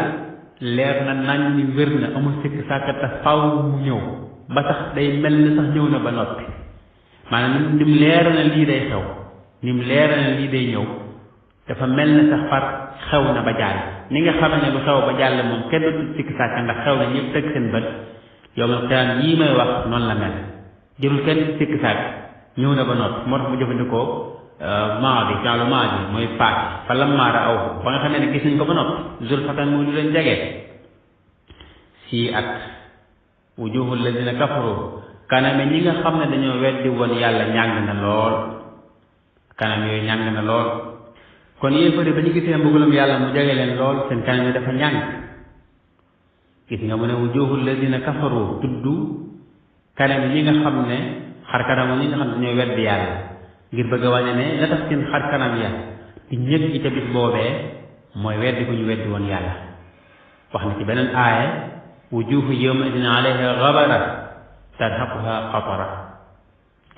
leer na nañ ni wér na amul sikk sàkkata faw mu ñëw ba sax day mel ni sax ñëw na ba noppi maanaam nim leer na lii day xew nim leer na lii day ñëw dafa mel na sax far xew na ba jàll ni nga xam ne lu xew ba jàll moom kenn du sikk sàkka ndax xew na ñëpp teg seen bët yawmal qiyaam yii may wax noonu la mel jërul kenn sikk sàkk ñëw na ba noppi moo tax mu jëfandikoo maadi fi'lu maadi mooy paase fa lamma ra'awhu ba nga xamee ne gis nañ ko ba noppi zulfatan muy lu leen jege sii at wujuhul ladina kafaru kaname ñi nga xam ne dañoo weddi woon yàlla ñàng na lool kanam yooyu ñàng na lool kon yéefari ba ñu gisee mbugalum yàlla mu jege leen lool seen kanam yi dafa ñàng gis nga mu ne wujuhul ladina kafaru tudd kanam ñi nga xam ne xar kanamu ñi nga xam ne dañoo weddi yàlla ngir bëgg a wane ne la tax seen xar kanam ya di ñëg ci ca bis boobee mooy weddi ku ñu weddi woon yàlla wax na ci beneen aaya wujuhu yawma idin alayha ghabara tarhaquha qatara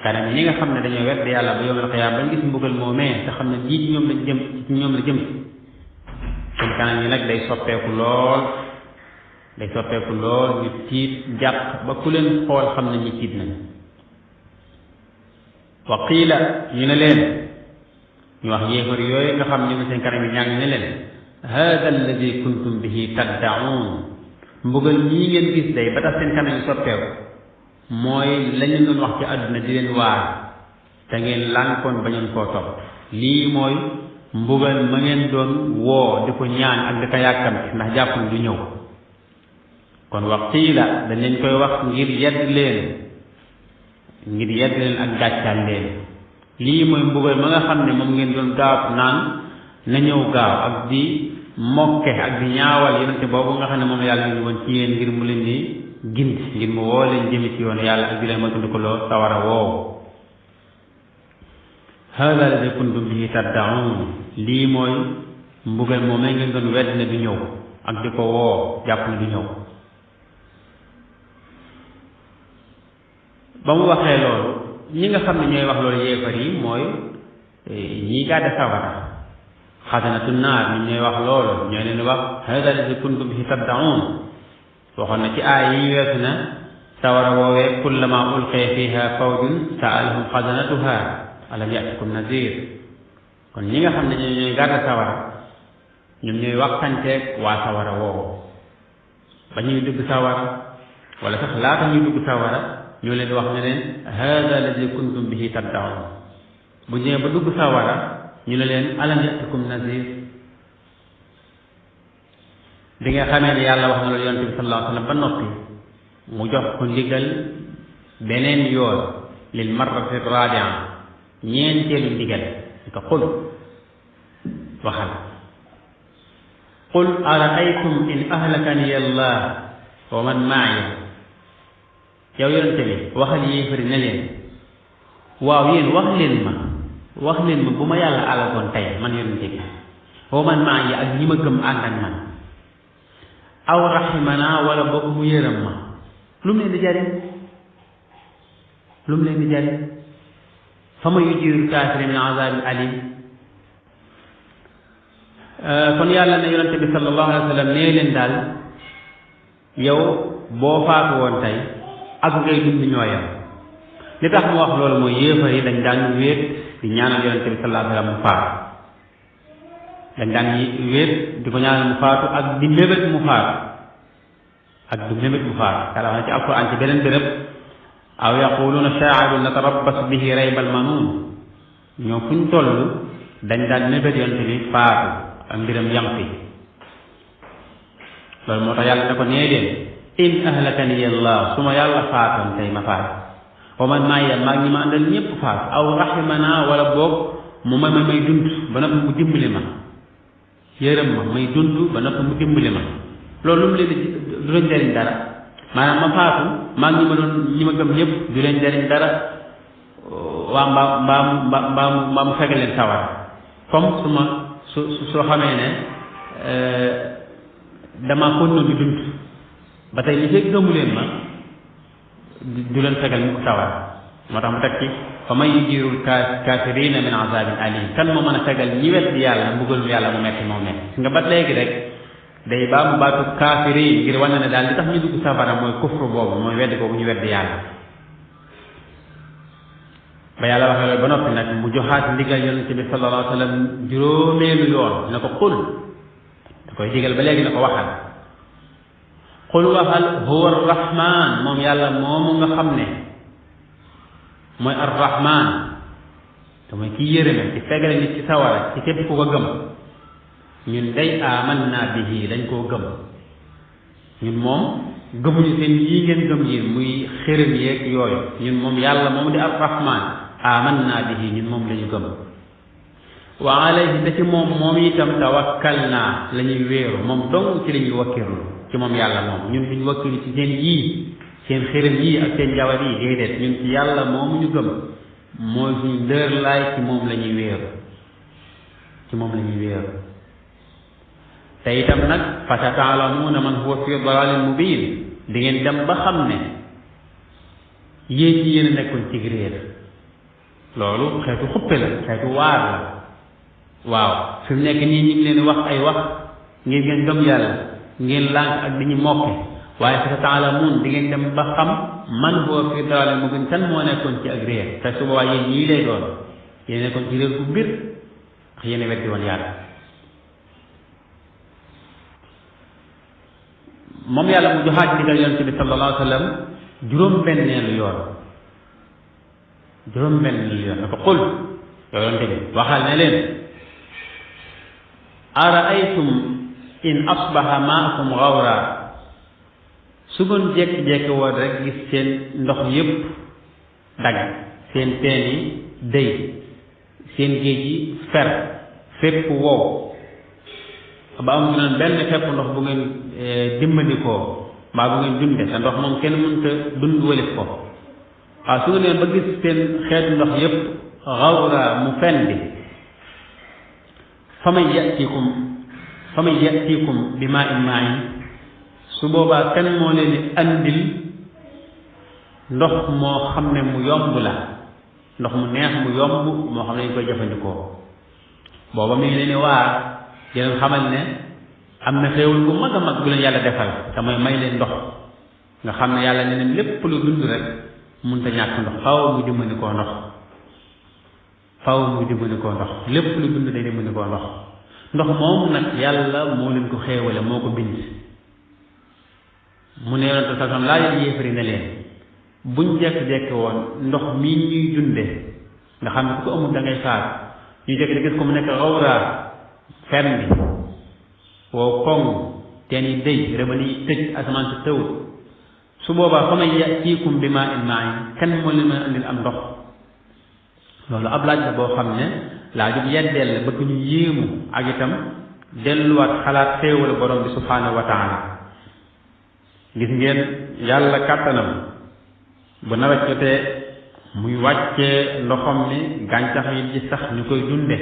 kanam ñi nga xam ne dañoo weddi yàlla ba yawmal qiyaam bañ gis mbugal moomee te xam ne lii ci ñoom la jëm seen kanam yi nag day soppeeku lool day soppeeku lool ñu tiit jàq ba ku leen xool xam ne ñi tiit nañ wa qiila ñu ne leen ñu wax yéefar yooyu nga xam ñu ngi seen kanam yi ñàng ne leen hada alladi kuntum bihi taddaun mbugal ñii ngeen gis day ba tax seen kanam yi soppeeku mooy lañu doon wax ci àdduna di leen waar te ngeen lànkoon bañoon koo topp lii mooy mbugal ma ngeen doon woo di ko ñaan ak di ko yàkkamti ndax jàpp ne du ñëw kon wax qiila dañ leen koy wax ngir yedd leen ak gàccaal leen lii mooy mbugal ma nga xam ne moom ngeen doon gaaw naan na ñëw gaaw ak di mokke ak di ñaawal yonente boobu nga xam ne moom yàlla ñu woon ci yéen ngir mu leen di gindi ngir mu woo leen jëmi ci yoon yàlla ak di leen moytandikuloo sawara woowu hada alladi kuntum bihi taddaun lii mooy mbugal moom la ngeen doon wedd ne du ñëw ak di ko woo jàpp ne du ñëw ba mu waxee loolu ñi nga xam ne ñooy wax loolu yéefar yi mooy ñii gàdde sawara xasanatu naar ñi ñooy wax loolu ñooy leen wax hada alladi kuntum bihi taddaun waxoon na ci aay yi weesu na sawara woowee kullama ulqiya fiha fawjun saalahum xasanatuha alam yatikum nazir kon ñi nga xam ne ñooy gàdde sawara ñoom ñooy waxtanteeg waa sawara woowu ba ñuy dugg sawara wala sax laata ñuy dugg sawara ñoo leen di wax ne leen hada alladi kuntum bihi taddaun bu ñëwee ba dugg sawara ñu ne leen alam yatikum nazir bi nga xamee ne yàlla wax na loolu yonent bi sallallahu alayhi wa sallam ba noppi mu jox ko ndigal beneen yoon lil marrati rabia ñeenteelu ndigal di ko qul waxal qul araaytum in ahlakani allah wa man maaya yow yonente bi waxal yéefari ne leen waaw yéen wax leen ma bu ma yàlla alagoon tey man yonente bi wa man maaya ak ñi ma gëm ànd ak man aw rahimana wala boog mu yërëm ma lu mu leen di jariñ fa ma yujiirul kaafiriina min azaabin aliim kon yàlla ne yonente bi sallallahu alayhi wa sallam nee leen daal yow boo faatu woon tey ak ngay dund ñooyam li tax mu wax loolu mooy yéefar yi dañ daan wéet di ñaanal yonente bi sallallahu alayhi wa sallam mu faatu dañ daan wéet di ko ñaanal mu faatu ak di mébét mu faatu yàlla wax na ci alquran ci beneen béréb aw yaquluuna shaa'irun natarabbasu bihi raybal manuun ñoom fu ñu toll dañ daan mébét yonente bi faatu ak mbiram yam fi loolu moo tax yàlla ne ko nee leen in ahlakani allah su ma yàlla faatoon tey ma faatu wa man maaya maag ñi ma àndal ñépp faatu aw rahimana wala boog mu may dund ba noppi mu dimbali ma yërëm ma may dund ba noppi mu dimbali ma loolu lu mu leen du leen jariñ dara maanaam ma faatu maag ñi ma gëm ñépp du leen jariñ dara waa mbaa mu fegal leen sawar comme soo xamee ne dama kon noonu di dund ba tey li fekk gëmu leen ma du leen fegal mu ko sawar moo tax mu teg ci fa man yujiirul kaafiriina min azaabin aliim kan moo mën a fegal ñi weddi yàlla mbugalum yàlla mu metti moo metti nga ba léegi rek day baamu baatu kaafiriin ngir wane ne daal li tax ñu dugg safara mooy kufru boobu mooy weddi boobu ñu weddi yàlla ba yàlla waxee loolu ba noppi nag mu joxaat ndigal yonente bi sallallahu alayhi wa sallam juróomeelu yoon ne ko qul da koy digal ba léegi ne ko waxal qul waxal huwa arrahman moom yàlla moomu nga xam ne mooy arrahman te mooy ki yërëme ci fegale nit ci sawara ci képp ku ko gëm ñun day amanna bihi dañ koo gëm ñun moom gëmuñu seen yii ngeen gëm yéen muy xërëm yeeg yooyu ñun moom yàlla moom di arrahman amanna bihi ñun moom la ñu gëm wa alayhi te ci moom itam tawakkalna la ñuy wéeru moom dong ci la ñuy wakkirlu ci moom yàlla moom ñun duñ wakkilu ci seen yii seen xërëm yii ak seen jawar yi déedéet ñun ci yàlla moomu ñu gëm mooy suñu dër laay ci moom la ñuy wéeru te itam nag fa sata'lamuuna man huwa fi dalaalin mubiin di ngeen dem ba xam ne yéen ci yéen a nekkoon ci réer loolu xeetu xuppe la xeetu waar la waaw fi mu nekk nii ñu ngi leen wax ay wax ngir ngeen gëm yàlla ngeen lànk ak di ñu mokke waaye fa taalamuun di ngeen dem ba xam man huwa fi dalaalin mubiin kan moo nekkoon ci ak réer te su boobaa yéen ñii lay doon yéen nekkoon ci réer bu bir ndax yéen a weddi woon yàlla. moom yàlla mu joxaat ndigal yonent bi sallallahu alayhi wa sallam juróom-benneelu yoon dafa qul yow yonent bi waxal ne leen araaytum in asbaha maakum gawra su ngeen jékki-jékki woon rek gis seen ndox yépp dagg seen teen yi dëy seen géej yi fer fépp wow ba am leen benn fépp ndox bu ngeen dimbandikoo mbaa bu ngeen dunde te ndox moom kenn mënta dund walif ko waaw su ngeen ba gis seen xeetu ndox yépp xawra mu fendi fa man yatikum bi maa in maain su boobaa kan moo leen di andil ndox moo xam ne mu yomb la ndox mu neex mu yomb moo xam ne dañ koy jëfandikoo booba mi ngi leen di waar di leen xamal ne am na xéewal bu mag a mag bu leen yàlla defal te mooy may leen ndox nga xam ne yàlla ne leen lépp lu dund rek mënut a ñàkk ndox faaw muy dimbandikoo ndox lépp lu dund day dimbandikoo ndox moomu nag yàlla moo leen ko xéewale moo ko bind mu ne yonent sallam laa leen yéefari ne leen buñ jekk-jekk woon ndox mii ñuy dunde nga xam ne ku ko amul da ngay faat ñu jekk di gis ko mu nekk xawraa fen bi woo koŋ teen yi dëy rëbal yi tëj asamaan si tëw su boobaa fa man yatiikum bi maa in maain kan moo leen mën a andil am ndox loolu ab laaj la boo xam ne laajub yeddeel la bëgg ñu yéemu ak itam delluwaat xalaat xéewal borom bi subhaanahu wa taala gis ngeen yàlla kàttanam bu nawet jotee muy wàccee ndoxam ni gàncax yi di sax ñu koy dunde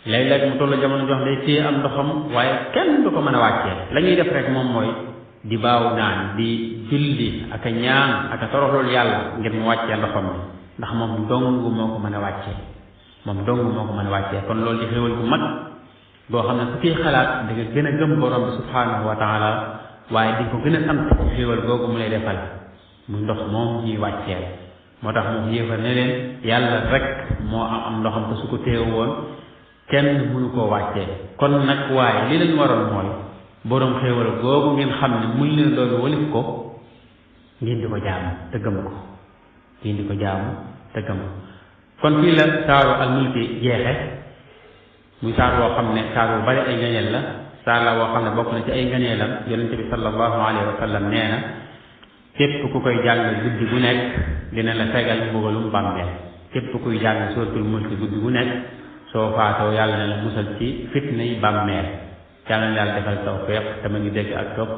léeg-léeg mu tollu jamono jox day téye am ndoxam waaye kenn du ko mën a wàccee la ñuy def rek moom mooy di baaw naan di julli ak a ñaan ak a toroxlul yàlla ngir mu wàccee ndoxam bi ndax moom dong moo ko mën a wàccee kon loolu di xéwal bu mag boo xam ne ku ciy xalaat da nga gën a gëm borom bi subhaanahu wa taala waaye di ko gën a sant ci xéwal googu mu lay defal muy ndox moom ñuy wàcceel moo tax moom yéefar ne leen yàlla rek moo am ndoxam te su ko téew woon kenn mënu koo wàccee kon nag waaye li leen waroon mooy borom xéewal googu ngeen xam ne muñ leen doon walif ko ngeen di ko jaamu te gëm ko kon fii la saaru al-mulki jeexe muy saar woo xam ne saar bu bari ay ngañeel la saar la woo xam ne bokk na ci ay ngañeelam yonente bi sallallahu alayhi wa sallam nee na képp ku koy jàng guddi gu nekk dina la fegal mbugalum bàmmeel képp kuy jàng suratul mulki guddi gu nekk soo faatoo yàlla ne la musal ci fitna yi bàmmeel yàlla na yàlla defal tawfiq te ma ngi dégg ak topp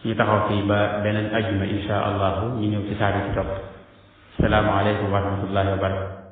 ñu taxaw fii ba beneen ajjuma insha allahu ñu ñëw ci saar yi ci topp salaamaaleykum wa rahmatullahi wa barakatu